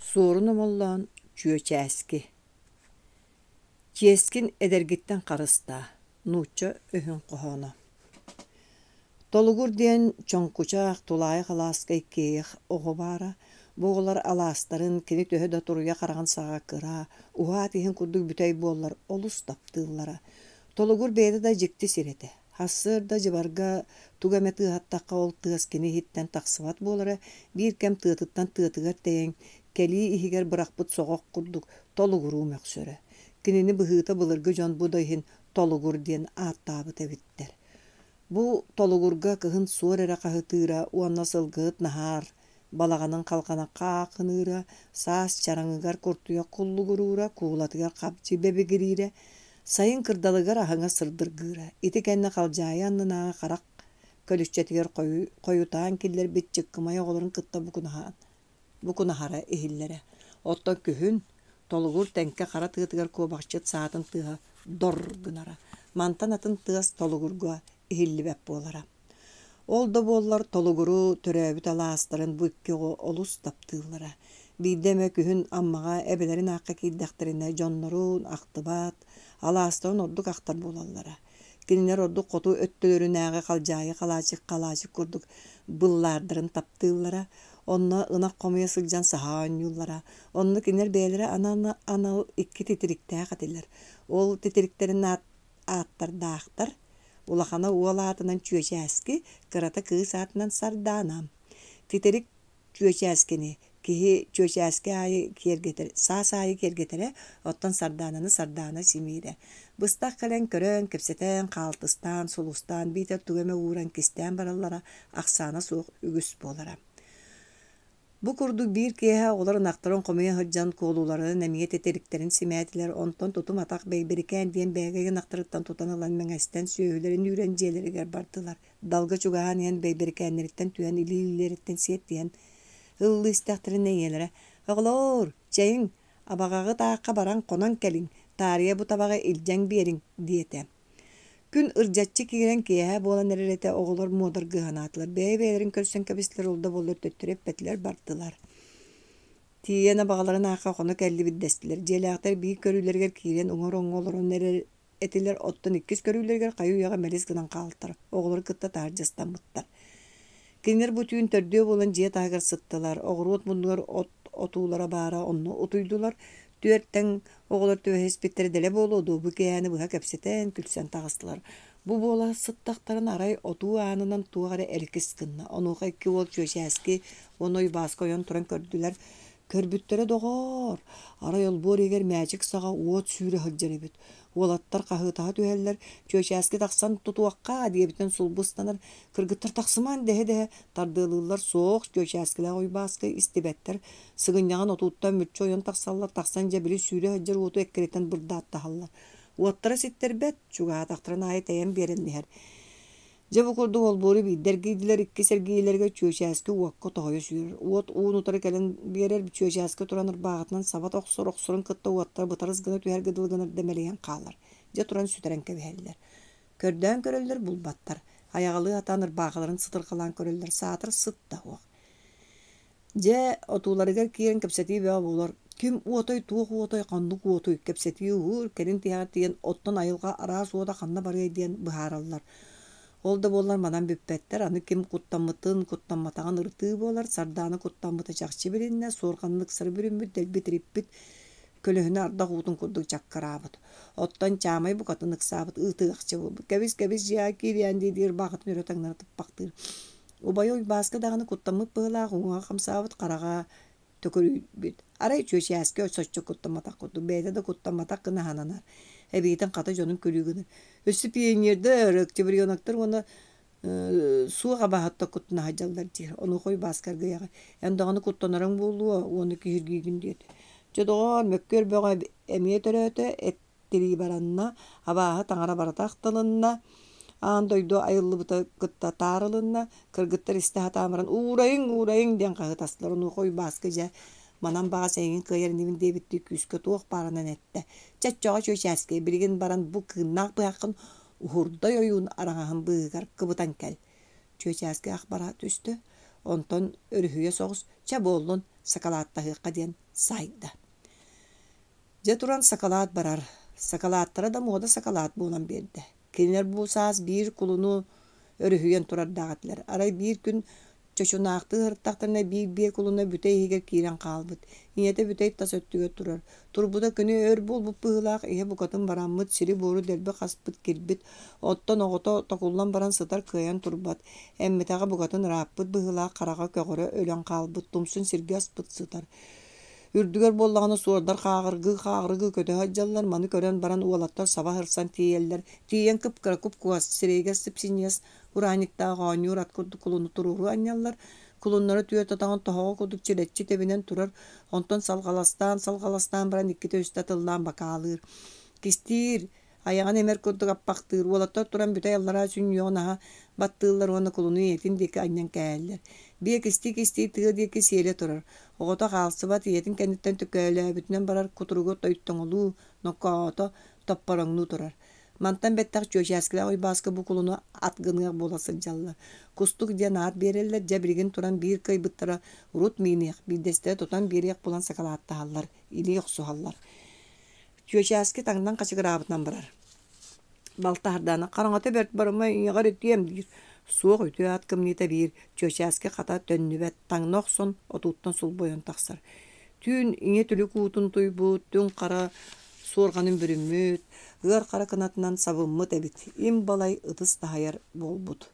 Суорун Омоллоон Чүөчээски Чиэскин эдэргиттэн харыстаа нуучча өһүн хоһооно Толугур диэн чоҥкучах, тулаайах алааска иккиэйэх оҕо баара. Бу оҕолор алаастарын кини төһө да туруйа хараҕын саҕа кыра, уһаат иһин курдук бүтэй буоллар олус таптыыллара. Толугур бэйэтэ да дьикти сир этэ. Сарсыарда дьыбарга тугу эмэ тыаһаттахха ол тыас кини иһиттэн тахсыбат буолара, биир кэм тыатыттан тыатыгар тэйэн, кэлии иһигэр бырахпыт соҕох курдук толугуруу мөхсөрө. Кинини быһыыта былыргы дьон бу да иһин Толугур диэн ааттаабыт эбиттэр. Бу Толугурга кыһын суор эрэ хаһытыыра уонна сылгыһыт Наһаар балаҕанын халҕана хаахыныыра, саас чараҥыгар куртуйах куллугуруура, куулатыгар хабдьы бэбигириирэ, сайын кырдалыгар аһыҥа сырдыргыыра. Ити кэннэ халдьаайы аннынааҕы харах көлүччэтигэр хойутаан киллэрбит чыккымай оҕолорун кытта букунаһара иһиллэрэ. Оттон күһүн Толугур Тэҥкэ хара тыатыгар куобахчыт саатын тыаһа дор гынара. Мантан атын тыас Толугурга иһиллибэт буолара. Ол да буоллар Толугуру төрөөбүт алаастарын бу икки оҕо олус таптыыллара. Биирдэ эмэ күһүн Аммаҕа эбэлэрин аахха киирдэхтэринэ дьоннорун ахтыбат, алаастарын ордук ахтар буолаллара. Кинилэр ордук хоту өттүлэринээҕи халдьаайы халаачык халаачык курдук быллаардарын таптыыллара. Онно ынах хомуйа сылдьан саһа оонньууллара. Онно кинилэр бэйэлэрэ анал икки титириктээх этилэр. Ол титириктэрин ааттардаахтар. Улахана уол аатынан Чүөчээски, кырата кыыс аатынан Сардаана. Титирик Чүөчээскини киһи чүөчээски аайы киэргэтэр, саас аайы киэргэтэрэ, оттон Сардаананы Сардаана симиирэ. Быстах кэлэн көрөн, кэпсэтэн, хаалтыстаан, сулустаан, биитэр тугу эмэ ууран кистээн бараллара ахсаана суох үгүс буолара. Бу курдук биир киэһэ оҕолор ынахтарын хомуйа сылдьан куолуларын эмиэ титириктэрин симээтилэр, онтон тутум атах Бэйбэрикээн диэн бээгэй ынахтарыттан тутан ылан мэҥэстэн сүөһүлэрин үүрэн дьиэлэригэр бардылар. Далга чугаһаан иһэн Бэйбэрикээннэриттэн түһэн илии-илиилэриттэн сиэттиһэн ыллыы истэхтэринэ ийэлэрэ: «Оҕолоор, чэйиҥ, абаҕаҕыт аахха баран хонон кэлиҥ, таарыйа бу табаҕы илдьэн биэриҥ» диэтэ. Күн ырдьаччы киирэн киэһэ буолан эрэр этэ, оҕолор муодаргыһанаатылар, бэйэ-бэйэлэрин көрсөн кэбистилэр, ол да буоллар төттөрү эппэтилэр, бардылар. Тиийэн абаҕаларын аахха хоно кэллибит дэстилэр. Дьиэлээхтэр биир көрүүлэригэр киирэн уҥа ороҥҥо олорон эрэр этилэр, оттон иккис көрүүлэригэр хайы-үйэҕэ мэлис гынан хаалтар, оҕолору кытта таһырдьа ыстаммыттар. Кинилэр бу түүн төрдүө буолан дьиэ таһыгар сыттылар, оҕуруот муннугар от отуулара баара, онно утуйдулар. Түөрт тэҥ оҕолор түбэһиспиттэрэ дэлэ буолуо дуо, бу киэһэни быһа кэпсэтэн, күлсэн таҕыстылар. Бу буола сыттахтарына арай отуу аанынан туох эрэ эликис гынна. Онуоха икки уол Чүөчээски уонна Уйбааска ойон туран көрдүлэр. Көрбүттэрэ доҕоор, арай олбуор иһигэр мээчик саҕа уот сүүрэ сылдьар эбит. Уолаттар хаһыытаһа түһэллэр, Чүөчээски тахсан тутуохха диэбитинэн сулбу ыстанар. Кыргыттар тахсымаан дэһэ-дэһэ тардыалыыллар, суох, Чүөчээскилээх Уйбааскай истибэттэр. Сыгынньаҕын отууттан мүччү ойон тахсаллар, тахсан дьэ били сүүрэ сылдьар уоту эккирэтэн бырдааттаһаллар. Уоттара ситтэрбэт, чугаһаатахтарын аайы тэйэн биэрэн иһэр. Дьэ бу курдук олбуору биирдэ эргийдилэр, иккис эргийиилэригэр Чүөчээски уокка тоһуйа сүүрэр. Уот уун-утары кэлэн биэрэр, Чүөчээски туран ырбааҕытынан саба охсор, охсорун кытта уоттара бытарыс гына түһэргэ дылы гынар да мэлийэн хаалар. Дьэ туран сүтэрэн кэбиһэллэр. Көрдөөн көрөллөр, булбаттар. Айаҕалыы атаан ырбаахыларын сытырҕалаан көрөллөр, саатар сыт да суох. Дьэ, отууларыгар киирэн кэпсэтии бөҕө буолар. Ким уотай, туох уотай, ханнык уотуй кэпсэтии уһуур, кэлин тиһэҕэр тиийэн оттон айылҕа араас уота ханна барыай диэн быһаараллар. Ол да буоллар манан бүппэттэр, аны ким куттаммытын, куттамматаҕын ырытыы буолар, Сардаана куттаммыта чахчы билиннэ, суорҕанын ыксары бүрүммүт, дэлби тириппит, көлөһүнэ ардах уутун курдук чаккыраабыт. Оттон Чаамай букатын ыксаабыт, ыытыахча буолбут. Кэбис-кэбис дьиэҕэ киириэн дии-диир ырбаахытын өрө таҥнары туппахтыыр. Убайа Уйбааскы даҕаны куттаммыт быһыылаах уҥуоҕа хамсаабыт, хараҕа төкүрүйбүт. Арай Чүөчээски соччо куттамматах курдук, бэйэтэ да куттамматах гына сананар. Эбиитин хата дьонун күлүү гынар. Өссө пионердар, октябреногтар уонна суох абаһыттар куттана сылдьаллар диир. Онуоха Уйбааска аргыйаҕа эн даҕаны куттанарыҥ буолуо уонна киһиргиигин диэтэ. Дьэ доҕоор, мөккүөр бөҕө эмиэ төрөөтө, тирии баранна, абааһы таҥара барыта ахтылынна, аан дойду айыллыбыта кытта таарылынна, кыргыттар истэ сатаан баран «Уурайыҥ, уурайыҥ» диэн хаһыытастылар, онуоха Уйбааскы дьэ манан баҕас эйигин кыайар инибин диэбиттии күүскэ туох баарынан эттэ: «Чэччэҕэ чүөчээскэй, билигин баран бу кыыннаах быһаххын уһурдай ойуун араҥаһын быыһыгар кыбытан кэл» Чүөчээски ах бара түстэ, онтон өрүһүйэ соҕус «Чэ буоллун, сакалааттаһыахха диэн саайда. Дьэ туран сакалаат барар. Сакалааттара да муода сакалаат буолан биэрдэ. Кинилэр бу саас биир кулуну өрүһүйэн турардаах этилэр. Арай биир күн чочунаахтыы сырыттахтарына биир биэ кулуна бүтэй иһигэр киирэн хаалбыт. Ийэтэ бүтэй тас өттүгэр турар. Турбута күнү өр буолбут быһыылаах, иһэ букатын бараммыт, сири-буору дэлби хаспыт, кирбит. Оттон оҕото токуллан баран сытар кыайан турбат. Эммэтэҕэ букатын ырааппыт быһыылаах, хараҕа көҕөрө өлөн хаалбыт, тумсун сиргэ аспыт сытар. Үрдүгэр буоллаҕына суордар хааҕыргыы-хааҕыргыы көтө сылдьаллар, маны көрөн баран уолаттар саба сырсан тиийэллэр, тиийэн кып-кыра куп-кугас, сирэйигэр сип-синньигэс ураанньыктаах оонньуур ат курдук кулуну туруору анньаллар, кулуннара түөрт атаҕын тоһоҕо курдук чилэччи тэбинэн турар, онтон салҕаластаан-салҕаластаан баран иккитэ-үстэ атыллаан бакаалыыр. Кистиир, Айаҕын эмэр курдук аппахтыыр, уолаттар туран бүтэй аллараа сүнньүөҕүн аһа баттыыллар уонна кулуну ийэтин диэки анньан кээһэллэр. Биэ кистии-кистии тыа диэки сиэлэ турар. Оҕото хаалсыбат, ийэтин кэнниттэн төкөөлөөбүтүнэн барар кутуругу тойтоҥолуу, нокоото, топпороҥнуу турар. Мантан бэттэх Чүөчээскилээх Уйбааскы бу кулуну ат гыныах буола сылдьаллар. Кустук диэн аат биэрэллэр, дьэ билигин туран биир кыайбыттара урут мииниэх, биирдэстэрэ тутан биэриэх буолан сакалааттаһаллар, илии охсуһаллар. Чүөчээски таҥнан хачыгыраабытынан барар. Балтаһардаана хараҥата бэрт барыма ийэҕэр үтүөм диир. Суох үтүө аат кымньыыта биир, Чүөчээски хата төннүбэт, таҥна охсон отууттан сулбуйан тахсар. Түүн ийэ түлүк уутун туйбут, түҥ хара суорҕанын бүрүммүт, ыар хара кынатынан сабыммыт эбит, им балай ытыс таһайар буолбут.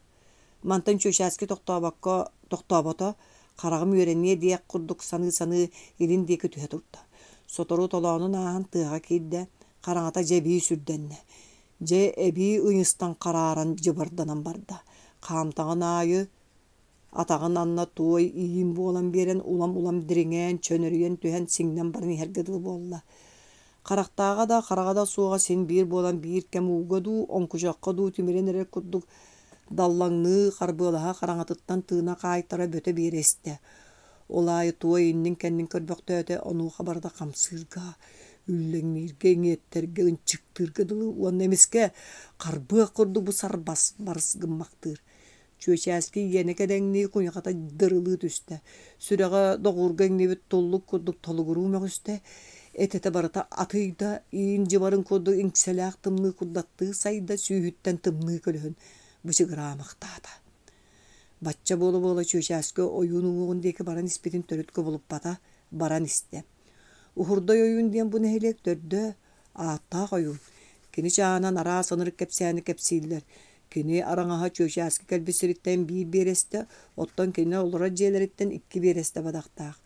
Мантан Чүөчээски тохтообокко тохтообото, хараҕым үөрэниэ диэх курдук саныы-саныы илин диэки түһэ турда. Сотору толоонун ааһан тыаҕа киирдэ, хараҥата дьэ эбии сүрдэннэ. Дьэ эбии ыйыстан харааран дьыбарданан барда. Хаамтаҕын аайы атаҕын анна туой иин буолан биэрэн улам-улам дириҥээн, чөнөрүйэн түһэн сиҥнэн баран иһэргэ дылы буолла. Харахтааҕа да, хараҕа да суоҕа син биир буолан биир кэм ууга дуу, оҥкучахха дуу тимирэн эрэр курдук даллаҥныы, харбыалаһа хараҥатыттан тыына хаайтара бөтө биэрэ истэ. Ол аайы туой иннин-кэннин көрбөхтөөтө, онуоха барыта хамсыырга, үллэҥнииргэ, иҥиэттэргэ, ынчыктыырга дылы уонна эмискэ харбыах курдук бу сарбас барыс гыммахтыыр. Чүөчээски иэнэ кэдэҥнии куйахата дырылыы түстэ, сүрэҕэ доҕуурга иҥнибит туллук курдук толугуруу мөҕүстэ, этэтэ барыта атыйда, иин дьыбарын курдук иҥсэлээх тымныы курдаттыы сайда, сүүһүттэн тымныы көлөһүн бычыгыраамахтаата. Бачча буола-буола Чүөчээски ойуун уҥуоҕун диэки баран испитин төрүт кубулуппата, баран истэ. Уһурдай ойуун диэн бу нэһилиэк төрдө, ааттаах ойуун. Кини чааһынан араас ынырык кэпсээни кэпсииллэр. Кини араҥаһа Чүөчээски кэлбит сириттэн биир биэрэстэ, оттон кини олорор дьиэлэриттэн икки биэрэстэ бадахтаах.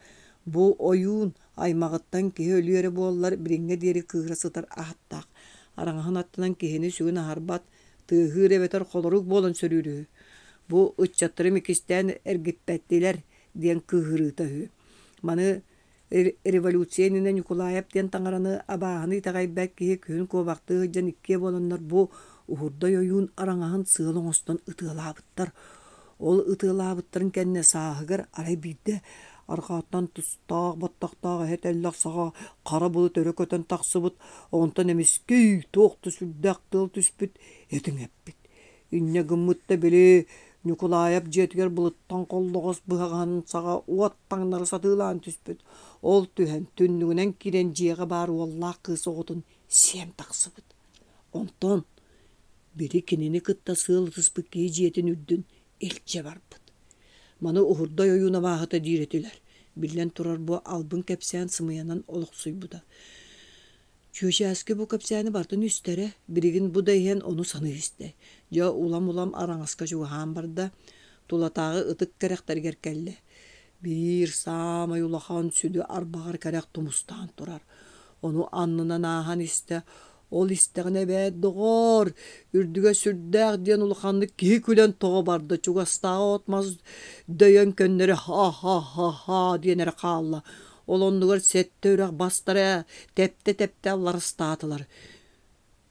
Бу ойуун аймаҕыттан киһи өлүө эрэ буоллар, билиҥҥэ диэри кыыһыра сытар ааттаах. Араҥаһын аттынан киһини сүгүн аһарбат, тыаһыыр эбэтэр холорук буолан сөрүүр үһү. Бу ыччаттарым иккистээн эргиппэттилэр диэн кыыһырыыта үһү. Маны Революция иннинэ Ньукулаайап диэн таҥараны, абааһыны итэҕэйбэт киһи күһүн куобахтыы сылдьан иккиэ буоланнар бу Уһурдай ойуун араҥаһын сыал оҥостон ытыалаабыттар. Ол ытыалаабыттарын кэннэ сааһыгар арай биирдэ арҕааттан тустаах, баттахтаах эһэ тэллэх саҕа хара былыт өрө көтөн тахсыбыт, онтон эмискэ туох да сүрдээх тыал түспүт, этиҥ эппит. Инньэ гыммыт да били Ньукулаайап дьиэтигэр былыттан холлоҕос быһаҕаһын саҕа уот таҥнары сатыылаан түспүт. Ол түһэн, түннүгүнэн киирэн дьиэҕэ баар уоллаах кыыс оҕотун сиэн тахсыбыт. Онтон били кинини кытта сыал ытыспыт киһи дьиэтин үрдүн илдьэ барбыт. Маны Уһурдай ойуун абааһыта диир этилэр. Биллэн турар, бу албын кэпсээн сымыйанан олохсуйбута. Чүөчээски бу кэпсээни барытын истэрэ, билигин бу да иһэн ону саныы истэ. Дьэ улам-улам араҥаска чугаһаан барда, тулатааҕы ытык кэрэхтэригэр кэллэ. Биир саамай улахан сүдү арбаҕар кэрэх тумустаан турар. Ону аннынан ааһан истэ, ол истэҕинэ эбээт доҕоор, үрдүгэ сүрдээх диэн улаханнык киһи күлэн тоҕо барда, чугастааҕы от-мас дөйөн көннөрү ха-ха-ха-ха диэн эрэ хаалла. Ол оннугар сэттэ үрэх бастара тэптэ-тэптэ алларастаатылар.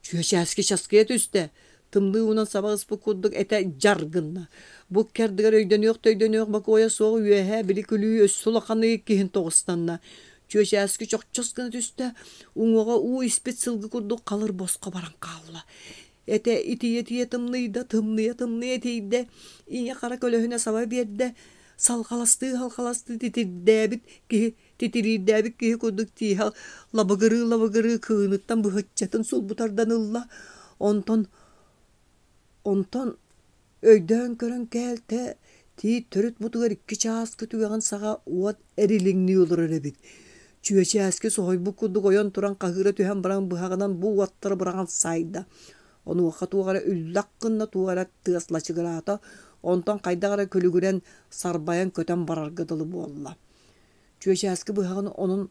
Чүөчээски часкыйа түстэ, тымныы уунан саба ыспыт курдук этэ дьар гынна. Бу ыккардыгар өйдөнүөх-төйдөнүөх бокуойа суох үөһэ били күлүү өссө улаханнык иккиһин тоҕустанна. Чүөчээски чохчос гына түстэ, уҥуоҕа уу испит сылгы курдук халыр босхо баран хаалла. Этэ итийэ-итийэ тымныйда, тымныйа-тымныйа итийдэ, ийэ хара көлөһүнэ саба биэрдэ. Салҕаластыы-салҕаластыы титирдээбит киһи титириирдээбит киһи курдук тииһэ лабыгырыы-лабыгырыы кыыныттан быһыччатын сулбу тардан ылла. Онтон онтон өйдөөн көрөн кээлтэ тиит төрүт мутугар икки чааскы түгэҕин саҕа уот эрилиҥнии олорор эбит. Чүөчээски соһуйбут курдук ойон туран хаһыыра түһэн баран быһаҕынан бу уоттары быраҕан саайда. Онуоха туох эрэ үллэх гынна, туох эрэ тыас лачыгыраата, онтон хайдах эрэ күлүгүрэн, сарбайан көтөн барарга дылы буолла. Чүөчээски быһаҕын онон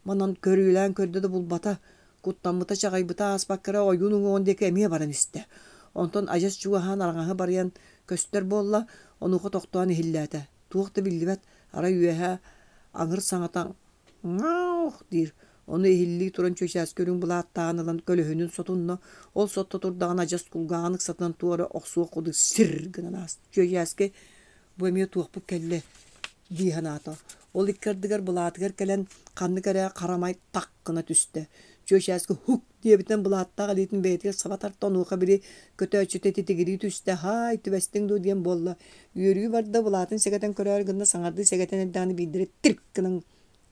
манан көрүөлээн көрдө да булбата, куттаммыта чаҕыйбыта ааспакка эрэ ойуун уҥуоҕун диэки эмиэ баран истэ. Онтон адьас чугаһаан араҥаһы барыйан көстөр буолла, онуоха тохтоон иһиллээтэ. Туох да биллибэт, арай үөһэ аҥыр саҥата «Ҥаах» диир, ону иһиллии туран чүөчээски үрүҥ былааттааҕын ылан көлөһүнүн сотунна, ол сотто турдаҕына адьас кулгааҕын ыксатынан туора охсуох курдук сир гынан ааста. Чүөчээски бу эмиэ туохпут кэллэ дии санаата. Ол икки ардыгар былаатыгар кэлэн ханнык эрэ харамай так гына түстэ. Чүөчээски һук диэбитинэн былааттаах илиитин бэйэтигэр саба тарта, онуоха били көтөөччүтэ титигирии түстэ, «Һаай, түбэстиҥ дуо?» диэн буолла. Үөрүү барда, былаатын сэгэтэн көрөөрү гынна, саҥардыы сэгэтэн эрдэҕинэ биирдэрэ тирк гынан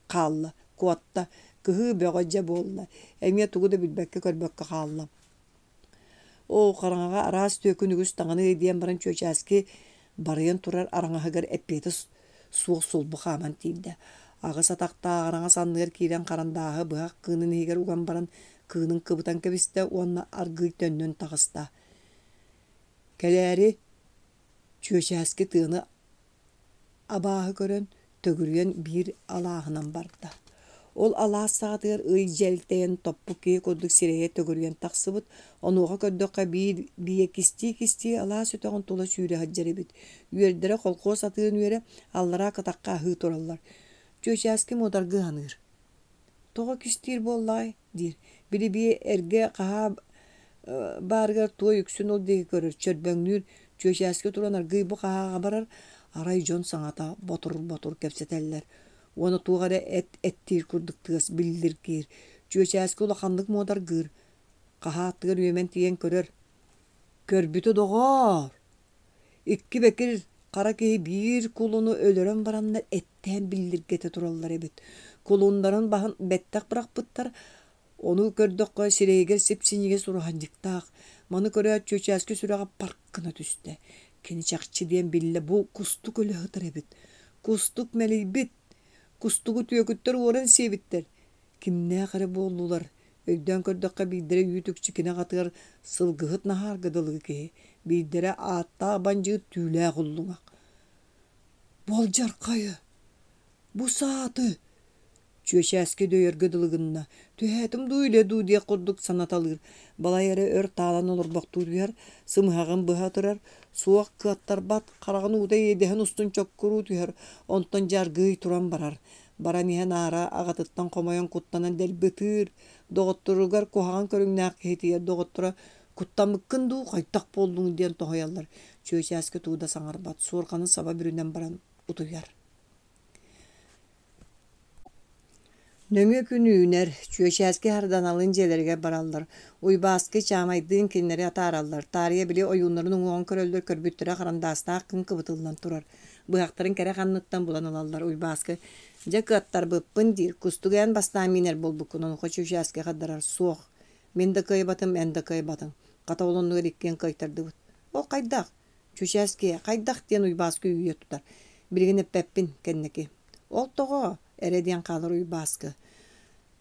хаалла, куотта, кыһыы бөҕө дьэ буолла, эмиэ тугу да билбэккэ-көрбөккө хаалла. Оо, хараҥаҕа араас түөкүн үгүс таҥаны диэн баран Чүөчээски барыйан турар араҥаһыгар эппиэтэ суох сулбу хааман тиийдэ. Аҕыс атахтаах араҥас анныгар киирэн харандааһы быһах кыынын иһигэр уган баран кыынын кыбытан кэбистэ уонна аргыый төннөн таҕыста. Кэлээри Чүөчээски тыаны абааһы көрөн, төгүрүйэн биир алааһынан барда. Ол алаас саҕатыгар ый дьэлтэйэн топпут киһи курдук сирэйэ төгүрүйэн тахсыбыт, онуоха көрдөххө биир биэ кистии-кистии алаас өтөҕүн тула сүүрэ сылдьар эбит. Үөрдэрэ колхуос атыын үөрэ, аллараа кытахха аһыы тураллар. Чүөчээски муодаргыы саныыр. Тоҕо кистиир буоллаҕай диир. Били биэ эргэ хаһаа баарыгар туой үксүн ол диэки көрөр, чөрбөҥнүүр, чүөчээски туран аргыый бу хаһааҕа барар, арай дьон саҥата ботур-ботур кэпсэтэллэр. Уонна туох эрэ эт эттиир курдук тыас биллиргиир. Чүөчээски улаханнык муодаргыыр. Хаһаа аттыгар үөмэн тиийэн көрөр. Көрбүтэ доҕоор! Икки бэкир хара киһи биир кулуну өлөрөн бараннар эттээн биллиргэтэ тураллар эбит. Кулуннарын баһын бэттэх бырахпыттар, ону көрдөххө сирэйигэр сип-синньигэс ураһанньыктаах. Маны көрөөт Чүөчээски сүрэҕэ парк гына түстэ. Кини чахчы диэн биллэ бу кустук өлө сытар эбит. Кустук мэлийбит. Кустугу түөкүттэр уоран сиэбиттэр. Кимнээх эрэ буоллулар, өйдөөн көрдөххө биирдэрэ үүт-үкчү кини аҕатыгар сылгыһыт Наһаарга дылы киһи, биирдэрэ ааттаах бандьыыт түүлээх уллуҥах. «Буолдьархайы! Бу сааты!» Чүөчээски дөйөргө дылы гынна, түһээтим дуу, илэ дуу диэх курдук санаталыыр, балай эрэ өр таалан олорбохтуу түһэр, сымыһаҕын быһа турар, суох кыаттарбат, хараҕын уута иэдэһин устун чоккуруу түһэр, онтон дьэ аргыый туран барар. Баран иһэн аара аҕатыттан хомойон куттанан дэлби ытыыр, доҕотторугар куһаҕан көрүҥнээх киһитигэр доҕотторо «Куттаммыккын дуу, хайдах буоллуҥ?» диэн тоһуйаллар. Чүөчээски тугу да саҥарбат, суорҕанын саба бүрүнэн баран утуйар. Нөҥүө күн үүнэр, Чүөчээски Сарданалыын дьиэлэригэр бараллар. Уйбааскы Чаамайдыын кинилэри атаараллар. Таарыйа били ойууннарын уҥуоҕун көрөллөр, көрбүттэрэ харандаастаах күн кыбытыллан турар. Быһахтарын кэрэх анныттан булан ылаллар. Уйбааскы «Дьэ кыаттарбыппын» диир. Кустугу эн бастаан миинэр буолбуккун, онуоха Чүөчээски хардарар: «Суох, мин да кыайбатым, эн да кыайбатыҥ. Хата ол оннугар иккиэн кыайтардыбыт». «Ол хайдах?» Чүчээскиэ хайдах диэн Уйбааскы үүйэ тутар. Билигин эппэппин, кэнники. Ол тоҕо? эрэ диэн хаалар Уйбааскы.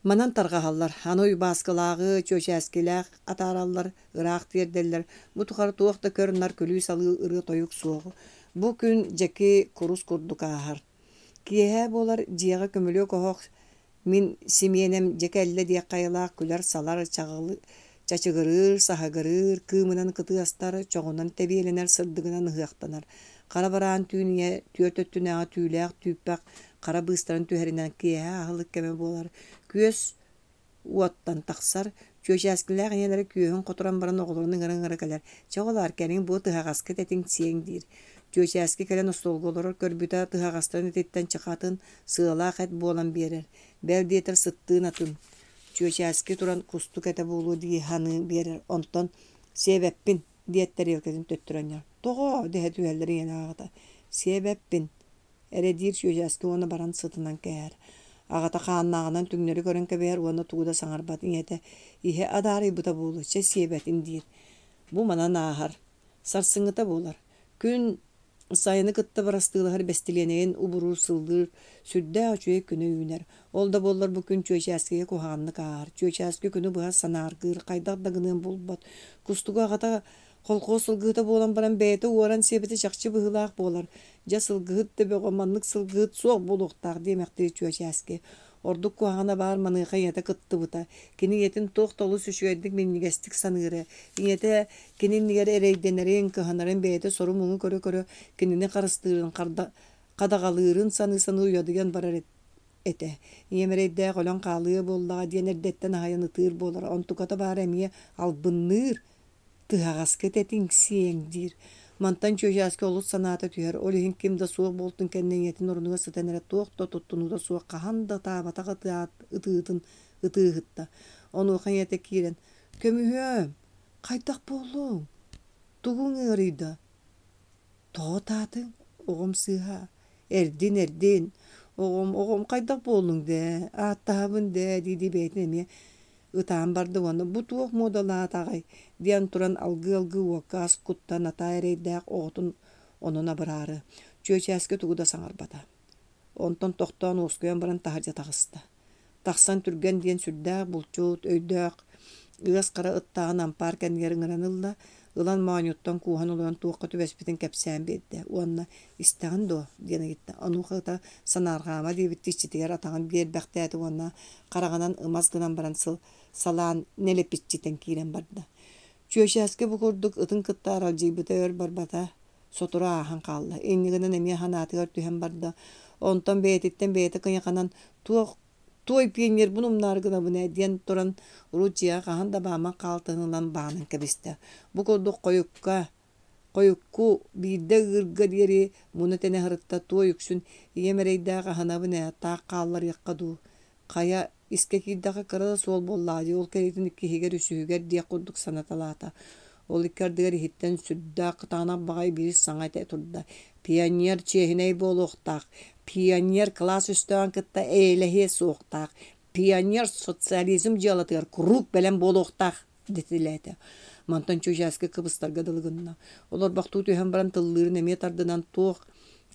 Манан тарҕаһаллар. Аны Уйбааскылааҕы, Чүөчээскилээх атаараллар, ыраах тиэрдэллэр. Бу тухары туох да көр-нар, күлүү-салыы, ырыа-тойук суох. Бу күн дьэки курус курдук ааһар. Киэһэ буолар, дьиэҕэ көмүлүөк оһох Мин симиэнэм дьэ кэллэ диэх хайалаах күлэр-салар, чачыгырыыр, саһыгырыыр, кыымынан кытыастар, чоҕунан тэбиэлэнэр, сырдыгынан ыһыахтанар. Хара бараан түүн ийэ түөрт өттүнээҕи түүлээх түүппэх хара быыстарын түһэринэн киэһэ аһылык кэмэ буолар. Күөс уоттан тахсар, чүөчээскилээх ийэлэрэ күөһүн хоторон баран оҕолорун ыҥыра-ыҥыра кэлэр: «Чэ, оҕолоор, кэлиҥ бу тыһаҕаскыт этиҥ сиэҥ» диир. Чүөчээски кэлэн остуолга олорор көрбүтэ тыһаҕастарын этиттэн чахатын, сыалаах эт буолан биэрэр, бэл диэтэр сыттыын атын. Чүөчээски туран кустук этэ буолуо дии саныы биэрэр, онтон Эрэ диир Чүөчээски уонна баран сытынан кээһэр. Аҕата хааннааҕынан түҥнэри көрөн кэбиһэр уонна тугу да саҥарбат. Ийэтэ иһэ адаарыйбыта буолуо, чэ сиэбэтин диир. Бу манан ааһар. Сарсыҥҥыта буолар. Күн сайыны кытта бырастыылаһар бэстилиэнэйин убуруур сыллыыр сүрдээх үчүгэй күнэ үүнэр. Ол да буоллар бу күн Чүөчээскигэ куһаҕаннык ааһар. Чүөчээски күнү быһа санааргыыр, хайдах да гыныан булбат. Кустугу аҕата колхоз сылгыһыта буолан баран бэйэтэ уоран сиэбитэ чахчы быһыылаах буолар. Дьэ сылгыһыт да бөҕө, маннык сылгыһыт суох буолуохтаах диэмэхтиир Чүөчээски. Ордук куһаҕана баар маныаха ийэтэ кыттыбыта. Кини ийэтин туох да олус үчүгэйдик минньигэстик саныыра. Ийэтэ кини иннигэр эрэйдэнэрин, кыһанарын бэйэтэ сору-муҥу көрө-көрө кинини харыстыырын, хадаҕалыырын саныы-саныы уйадыйан барар этэ. Ийэм эрэйдээх өлөн хаалыа буоллаҕа диэн эрдэттэн аһыйан ытыыр буолара. Онтуката баара эмиэ албынныыр, Тыһаҕаска этэтиҥ сиэҥ диир. Мантан Чүөчээски олус санаата түһэр, ол иһин ким да суох буолтун кэннэ ийэтин орунугар сытан эрэ туох да туттунуута суох хаһан да ытаабатах ытыытын ытыыһытта. Онуоха ийэтэ киирэн: «Көмүһүөм, хайдах буоллуҥ? Тугуҥ ыарыйда? Тоҕо ытаатыҥ? Оҕом сыыһа. Эрдин, эрдин. Оҕом, оҕом хайдах буоллуҥ дээ? Ааттаһабын дээ» дии-дии бэйэтин эмиэ Ытаан барда уонна бу туох муодалаатаҕай диэн туран алгыы-алгыы уокка ас кутта Натаа эрэйдээх оҕотун онон абыраары. Чүөчээски тугу да саҥарбата. Онтон тохтоон уоскуйан баран таһырдьа таҕыста. Тахсан түргэн диэн сүрдээх булчут, өйдөөх, ыас хара ыттааҕын ампаар кэннигэр ыҥыран ылла, ылан моонньуттан кууһан олорон туохха түбэспитин кэпсээн биэрдэ уонна «Истэҕин дуо?» диэн ыйытта. Онуоха ыта санаарҕаама диэбиттии иччитигэр атаҕын биэрбэхтээтэ уонна хараҕынан ымас гынан баран сыл салаан нэлэпиччитэн киирэн барда. Чүөчээски бу курдук ытын кытта аралдьыйбыта өр барбата, сотору ааһан хаалла. Инньэ гынан эмиэ санаатыгар түһэн барда. Онтон бэйэтиттэн бэйэтэ кыйаханан туох туой пионербун умнаары гынабын ээ диэн туран урут дьиэҕэ хаһан да бааммат хаалтыһын ылан баанан кэбистэ. Бу курдук хойукка Хойукку биирдэ ыырга диэри муна-тэнэ сырытта туой үксүн ийэм эрэйдээх аһынабын ээ, таах хаалларыахха дуу, хайа, искэ киирдэххэ кыра да суол буоллаҕа дии, ол кэриэтин иккиһигэр, үсүһүгэр диэх курдук санаталаата. Ол икки ардыгар иһиттэн сүрдээх кытаанах баҕайы биир саҥа этэ турда: «Пионер чиэһинэй буолуохтаах, пионер кылаас өстөөҕүн кытта эйэлэһиэ суохтаах, пионер социализм дьыалатыгар куруук бэлэм буолуохтаах» дэтилээтэ. Мантан Чүөчээски кыбыстарга дылы гынна. Олорбохтуу түһэн баран тыллыырын эмиэ тардынан туох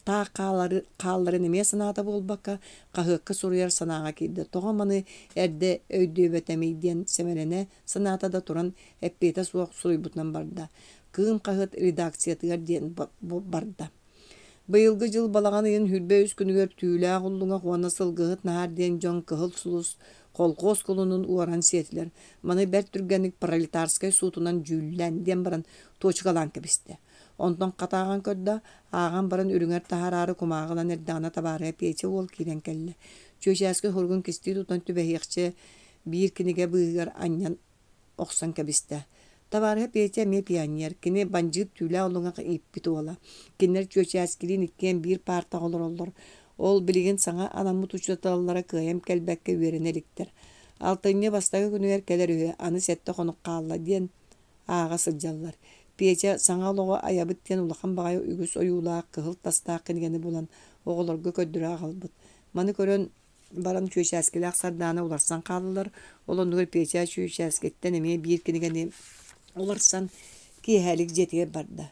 таах хаалларын эмиэ санаата буолбакка, хаһыакка суруйар санааҕа киирдэ. Тоҕо маны эрдэ өйдүөбэтэмий диэн сэмэлэнэ санаата да туран эппиэтэ суох суруйбутунан барда. Кыым хаһыат редакциятыгар диэн барда. Быйылгы дьыл балаҕан ыйын 23 күнүгэр Түүлээх Уллуҥах уонна Сылгыһыт Наһаар диэн дьон Кыһыл Сулус колхуос кулунун уоран сиэтилэр. Маны бэрт түргэнник пролетарскай суутунан дьүүллээн диэн баран туочукалаан кэбистэ. Онтон хат ааҕан көрдө, ааҕан баран үрүҥэр таһаараары кумааҕы ылан эрдэҕинэ табаарыһа Петя уол киирэн кэллэ. Чүөчээски суругун кистии тутан түбэһиэхчэ биир кинигэ быыһыгар анньан охсон кэбистэ. Табаарыһа Петя эмиэ пионер, кини бандьыыт түүлээх улуҥах ииппит уола. Кинилэр Чүөчээскилиин иккиэн биир паартаҕа олороллор. Ол билигин саҥа анаммыт учууталлара кыайан кэлбэккэ үөрэнэ иликтэр. Алтынньы бастакы күнүгэр кэлэр үһү, аны сэттэ хонук хаалла диэн ааҕа сылдьаллар. Петя саҥа олоҕу айабыт диэн улахан баҕайы үгүс ойуулаах кыһыл тастаах кинигэни булан оҕолорго көрдөрө аҕалбыт. Маны көрөн баран Чүөчээскилээх Сардаана уларсан хааллылар. Ол оннугар Петя Чүөчээскиттэн эмиэ биир кинигэни уларсан киэһэлик дьиэтигэр барда.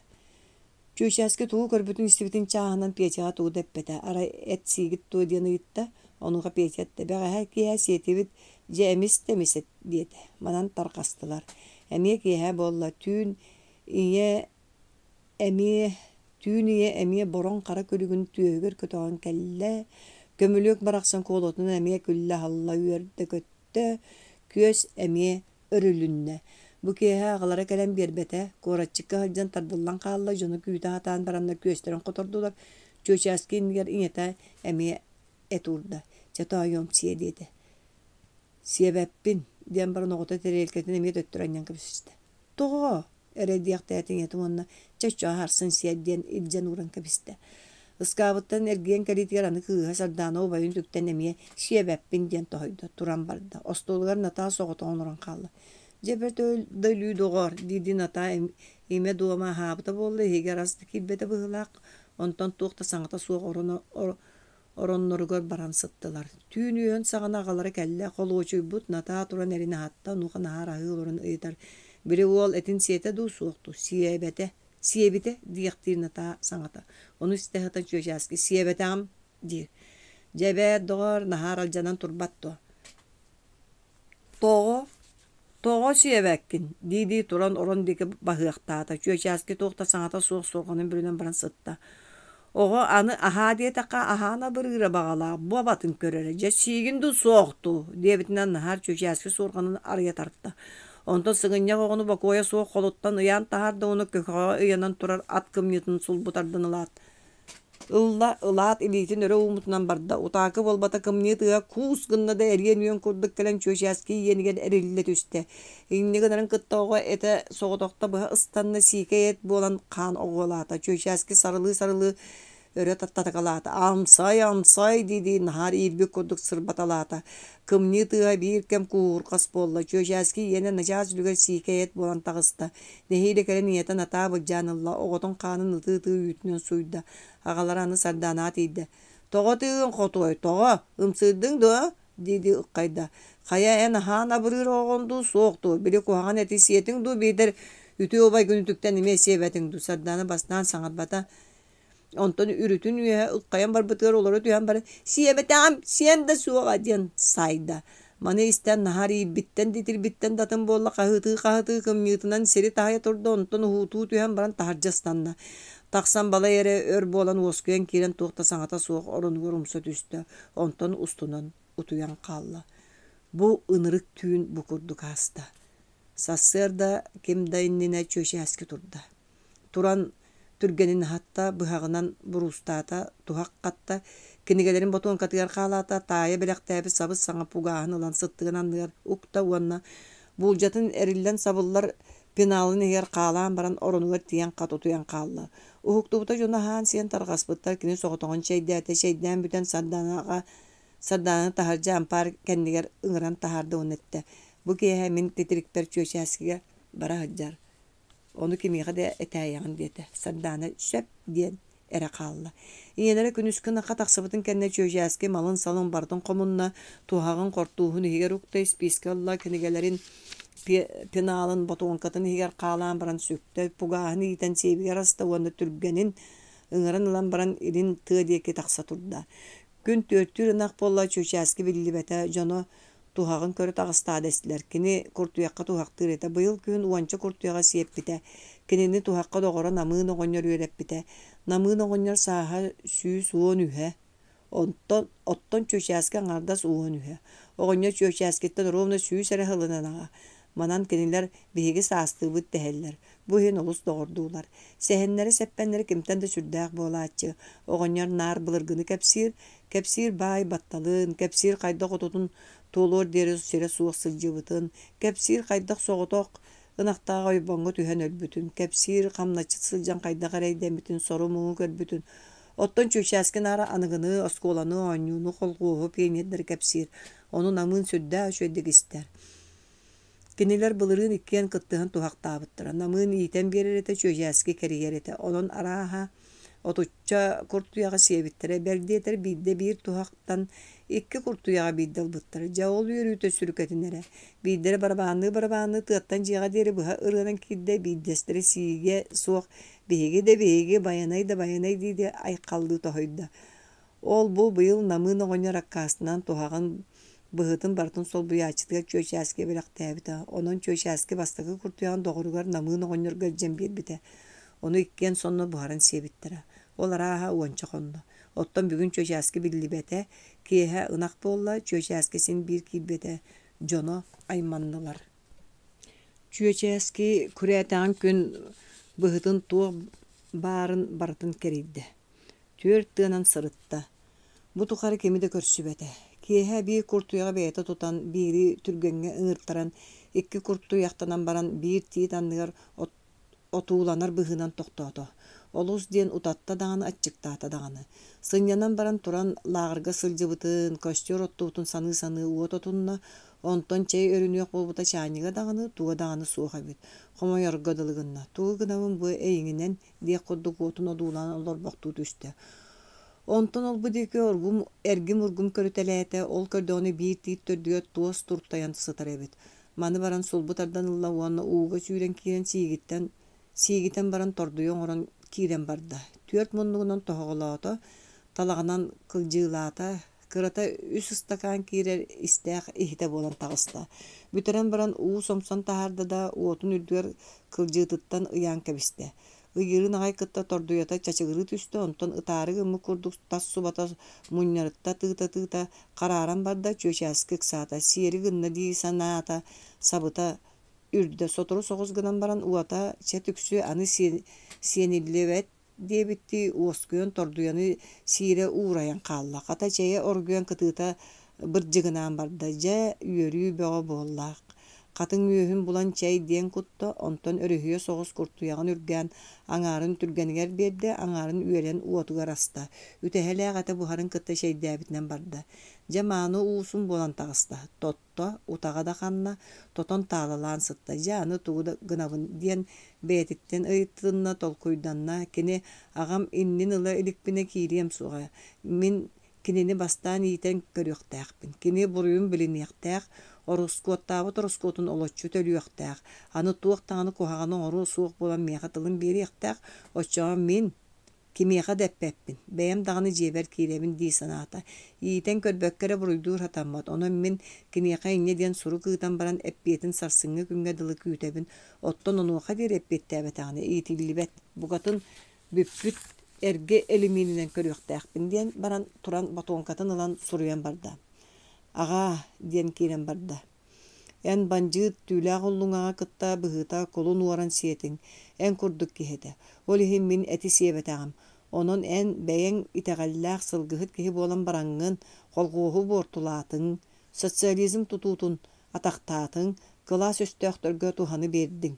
Чүөчээски тугу көрбүтүн-истибитин чааһынан Петяҕа тугу да эппэтэ. Арай эт сиигит дуо диэн ыйытта. Онуоха Петя эттэ: «Бэҕэһээ киэһэ сиэтибит, дьэ эмис да эмис эт» диэтэ. Манан тарҕастылар. Эмиэ киэһэ буолла. Түүн ийэ Эмиэ түүн ийэ эмиэ бороҥ хара күлүгүн түөһүгэр көтөҕөн кэллэ, көмүлүөк барахсан куолутунан эмиэ күллэ-аһылла үөрдэ-көттө, күөс эмиэ өрүлүннэ. Бу киэһэ аҕалара кэлэн биэрбэтэ, куоратчыкка сылдьан тардыллан хаалла, дьону күүтэ сатаан бараннар күөстэрин хотордулар, Чүөчээски иннигэр ийэтэ эмиэ эт уурда, «Чэ тоойуом сиэ» диэтэ. «Сиэбэппин» диэн баран оҕото тэриэлкэтин эмиэ төттөрү анньан кэбистэ. «Тоҕо?» эрэ диэхтээтиҥ этим уонна чэ харсын сиэр диэн илдьэн ууран кэбистэ. Ыскаабыттан эргийэн кэлиитигэр аны кыыһа Сардаана убайын үтүктэн эмиэ сиэбэппин диэн тоһуйда, туран барда. Остуолугар Натаа соҕотоҕун олорон хаалла. Дьэ бэрт да өлүү доҕоор, дии-дии Натаа имэ дуома аһаабыта буолла, иһигэр ас да киирбэтэ быһыылаах. Онтон туох да саҥата суох оронноругар баран сыттылар. Түүн үөһүн саҕана аҕалара кэллэ, холуочуйбут Натаа туран эрин аһатта, онуоха наһаар аһыы олорон ыйытар: «Били уол этин сиэтэ дуу, суох дуу?» «Сиэбэтэ, сиэбитэ» диэхтиир Натаа саҥата. Ону истэ сытан Чүөчээски «Сиэбэтэҕим» диир. «Дьэ эбээт, доҕоор, наһаар алдьанан турбат дуо?» «Тоҕо? Тоҕо сиэбэккин?» дии-дии туран орон диэки баһыахтаата. Чүөчээски туох да саҥата суох суорҕанын бүрүнэн баран сытта. Оҕо аны аһаа диэтэххэ аһаан абырыыра баҕалаах, бу абатын көрөрө, дьэ сиигин дуу суох дуу диэбитинэн Наһаар Чүөчээски суорҕанын арыйа тарта. Онтон сыгынньах оҕону бокуойа суох холуттан ыйаан таһаарда уонна көкөҕө ыйанан турар ат кымньыытын сулбу тардан ылаат Ылла, ылаат илиитин өрө ууммутунан барда, утаакы буолбата кымньыы тыаһа куус гынна да эриэн үөн курдук кэлэн Чүөчээски иэнигэр эриллэ түстэ. Инньэ гынарын кытта оҕо этэ соҕотохто быһа ыстанна, сиикэй эт буолан хаан оҕуолаата. Чүөчээски сарылыы-сарылыы өрө татакалаата. «Амсай, амсай!» дии-дии наһаар иирбит курдук сырбаталаата. Кымньыы тыаһа биир кэм кууһурҕас буолла. Чүөчээски иэнэ начаас үлүгэр сиикэй эт буолан таҕыста. Нэһиилэ кэлэн ийэтэ Натаа былдьаан ылла, оҕотун хаанын ытыы-ытыы үүтүнэн сууйда. Аҕалара аны Сардаанаҕа тиийдэ: «Тоҕо ытыыгын хотуой, тоҕо? Ымсыырдыҥ дуо?» дии-дии ыххайда. «Хайа эн аһаан абырыыр оҕоҕун дуу, суох дуу? Били куһаҕан эти сиэтиҥ дуу, биитэр үтүө убайгын үтүктэн эмиэ сиэбэтиҥ дуу?» Сардаана бастаан саҥарбата. Онтон үрүтүн үөһэ ыххайан барбытыгар олоро түһэн баран «Сиэбэтэҕим, сиэм да суоҕа» диэн саайда. Маны истэн наһаа эрийбиттэн да итирбиттэн да атын буолла хаһыытыы-хаһыытыы кымньыытынан сири таһыйа турда, онтон уһуутуу түһэн баран таһырдьа ыстанна. Тахсан балай эрэ өр буолан уоскуйан киирэн туох да саҥата суох оронугар умса түстэ, онтон устунан утуйан хаалла. Бу ынырык түүн бу курдук ааста. Сарсыарда ким да иннинэ Чүөчээски турда. Туран түргэнин аһатта, быһаҕынан буруустаата, туһах хатта, кинигэлэрин ботуоҥкатыгар хаалаата, таайа бэлэхтээбит сабыс-саҥа пугааһын ылан сыттыгын анныгар укта уонна буулдьатын эриллэн сабыллар пеналын иһигэр хаалаан баран оронугар тиийэн хат утуйан хаалла. Уһуктубута дьоно аһаан-сиэн тарҕаспыттар, кини соҕотоҕун чэйдээтэ, чэйдээн бүтэн Сардаанаҕа Сардаана таһырдьа ампаар кэннигэр ыҥыран таһаарда уонна эттэ: «Бу киэһэ мин титирикпэр Чүөчээскигэ бара сылдьар Ону кимиэхэ да этээйэҕин диэтэ. Сардаана сөп диэн эрэ хаалла. Ийэлэрэ күнүскү ынахха тахсыбытын кэннэ Чүөчээски малын-салын барытын хомунна, туһаҕын хортууһун иһигэр укта, испиискэ ылла, кинигэлэрин пеналын ботуоҥкатын иһигэр хаалаан баран сүктэ, пугааһын иитэн сиэбигэр аста уонна түргэнин ыҥыран ылан баран илин тыа диэки тахса турда. Күн түөртүүр ынах буолла Чүөчээски биллибэтэ, дьоно туһаҕын көрө таҕыстаа дэстилэр. Кини куртуйахха туһахтыыр этэ. Быйыл күһүн уонча куртуйаҕы сиэппитэ. Кинини туһахха доҕоро Намыын оҕонньор үөрэппитэ. Намыын оҕонньор сааһа 113-э. Онтон оттон Чүөчээски аҥаардас 13-э. Оҕонньор Чүөчээскиттэн ровно 100 эрэ сылынан аҕа. Манан кинилэр биһиги саастыыбыт дэһэллэр. Бу иһин олус доҕордуулар. Сэһэннэрэ-сэппэннэрэ кимтэн да сүрдээх буолааччы. Оҕонньор наар былыргыны кэпсиир, Кэпсиир баай батталын, кэпсиир хайдах отутун туолуор диэри сирэ суох сылдьыбытын, кэпсиир хайдах соҕотох ынахтаах ойбоҥҥо түһэн өлбүтүн, кэпсиир хамначчыт сылдьан хайдах эрэйдэммитин, сору-муҥу көрбүтүн. Оттон Чүөчээски наара аныгыны, оскуоланы, оонньууну, холхуоһу, пионердары кэпсиир. Ону Намыын сүрдээх үчүгэйдик истэр. Кинилэр былырыын иккиэн кыттыһан туһахтаабыттара. Намыын иитэн биэрэр этэ, Чүөчээски кэрийэр этэ. Онон арааһа отучча куртуйаҕы сиэбиттэрэ. Бэл диэтэр биирдэ биир туһахтан икки куртуйаҕы биирдэ ылбыттара. Дьэ ол үөрүүтэ сүрүкэтин эрэ. Биирдэрэ барабаанныы-барабаанныы тыаттан дьиэҕэ диэри быһа ырыанан киирдэ, биирдэстэрэ сиигэ суох «Биһиги да биһиги, Байанай да Байанай» дии-дии айхаллыы тоһуйда. Ол-бу быйыл Намыын оҕонньор аккаастанан туһаҕын быһытын барытын солбуйааччытыгар Чүөчээскигэ бэлэхтээбитэ. Онон Чүөчээски бастакы куртуйаҕын доҕоругар Намыын оҕонньорго илдьэн биэрбитэ. Ону иккиэн сонно буһаран сиэбиттэрэ. Ол арааһа уонча хонно. Оттон бүгүн Чүөчээски биллибэтэ, киэһэ ынах буолла, Чүөчээски син биир киирбэтэ, дьоно айманнылар. Чүөчээски күрээтэҕин күн быһытын туох баарын барытын кэрийдэ. Түөрт тыанан сырытта. Бу тухары кими да көрсүбэтэ. Киэһэ биир куртуйаҕы бэйэтэ тутан, биири түргэҥҥэ ыҥыртаран, икки куртуйахтанан баран биир тиит анныгар отууланар быһыынан тохтоото. Олус диэн утатта даҕаны, аччыктаата даҕаны. Сынньанан баран туран, лааҕырга сылдьыбытын, костер оттубутун саныы-саныы уот отунна. Онтон чэй өрүнүөх буолбута чаанньыга даҕаны, туга даҕаны суох эбит. Хомойорго дылы гынна. Тугу гынабын бу эйиҥинэн диэх курдук уотун одуулаан олорбохтуу түстэ. Онтон ол-бу диэки оргум, эргим-ургум көрүтэлээтэ, ол көрдөҕүнэ биир тиит төрдүгэр туос туртайан сытар эбит. Маны баран сулбу тардан ылла уонна ууга сүүрэн киирэн сиигиттэн сиигитэн баран тордуйа оҥорон киирэн барда. Түөрт муннугунан тоһоҕолоото, талаҕынан кылдьыылаата, кырата үс ыстакаан киирэр истээх иһитэ буолан таҕыста. Бүтэрэн баран уу сомсон таһаарда да, уотун үрдүгэр кылдьыытыттан ыйаан кэбистэ. Ыйыырын аҕай кытта тордуйата чачыгырыы түстэ, онтон ытаары гыммыт курдук тас субата мунньарытта тыыта-тыыта харааран барда, чүөчээски ыксаата, сиэри гынна дии санаата, сабыта үрдэ сотору соҕус гынан баран уота чэ түксү аны сиэниллибэт диэбиттии уоскуйан тордуйаны сиирэ уурайан хаалла. Хата чэйэ оргуйан кытыыта бырдьыгынаан барда. Дьэ, үөрүү бөҕө буоллаах. Хатыҥ үөһүн булан чэй диэн кутта, онтон өрүһүйэ соҕус куртуйаҕын үргээн, аҥаарын түргэнигэр биэрдэ, аҥаарын үөлэн уотугар аста. Үтэһэлээх этэ буһарын кытта чэйдээбитинэн барда. Дьэ, мааны уусун буолан таҕыста. Тотто, утаҕа да ханна, тотон таалалаан сытта. Дьэ, аны тугу да гынабын диэн бэйэтиттэн ыйытынна, толкуйданна. Кини аҕам иннин ыла иликпинэ киириэм суоҕа. Мин Кинини бастаан иитэн көрүөхтээхпин. Кини буруйун билиниэхтээх, ороскуоттаабыт ороскуотун олоччу төлүөхтээх. Аны туох даҕаны куһаҕаны оҥоруо суох буолан миэхэ тылын биэриэхтээх, оччоҕо мин кимиэхэ да эппэппин, бэйэм даҕаны дьиэбэр киирэбин дии санаата. Иитэн көрбөккө эрэ буруйдуур сатаммат, онон мин киниэхэ инньэ диэн сурук ыытан баран эппиэтин сарсыҥҥы күҥҥэ дылы күүтэбин, оттон онуоха диэри эппиэттээбэтэҕинэ иитиллибэт, букатын Бүппүт, эргэ элимиэнинэн көрүөхтээхпин диэн баран туран ботуоҥкатын ылан суруйан барда. Аҕаа, диэн киирэн барда. Эн бандьыыт түүлээх уллуҥаҕа кытта быһыыта кулун уоран сиэтиҥ, эн курдук киһи этэ. Ол иһин мин эти сиэбэтэҕим. Онон эн бэйэҥ итэҕэллээх сылгыһыт киһи буолан бараҥҥын, колхуоһу буортулаатыҥ, социализм тутуутун атахтаатыҥ, кылаас өстөөхтөргө туһаны биэрдиҥ.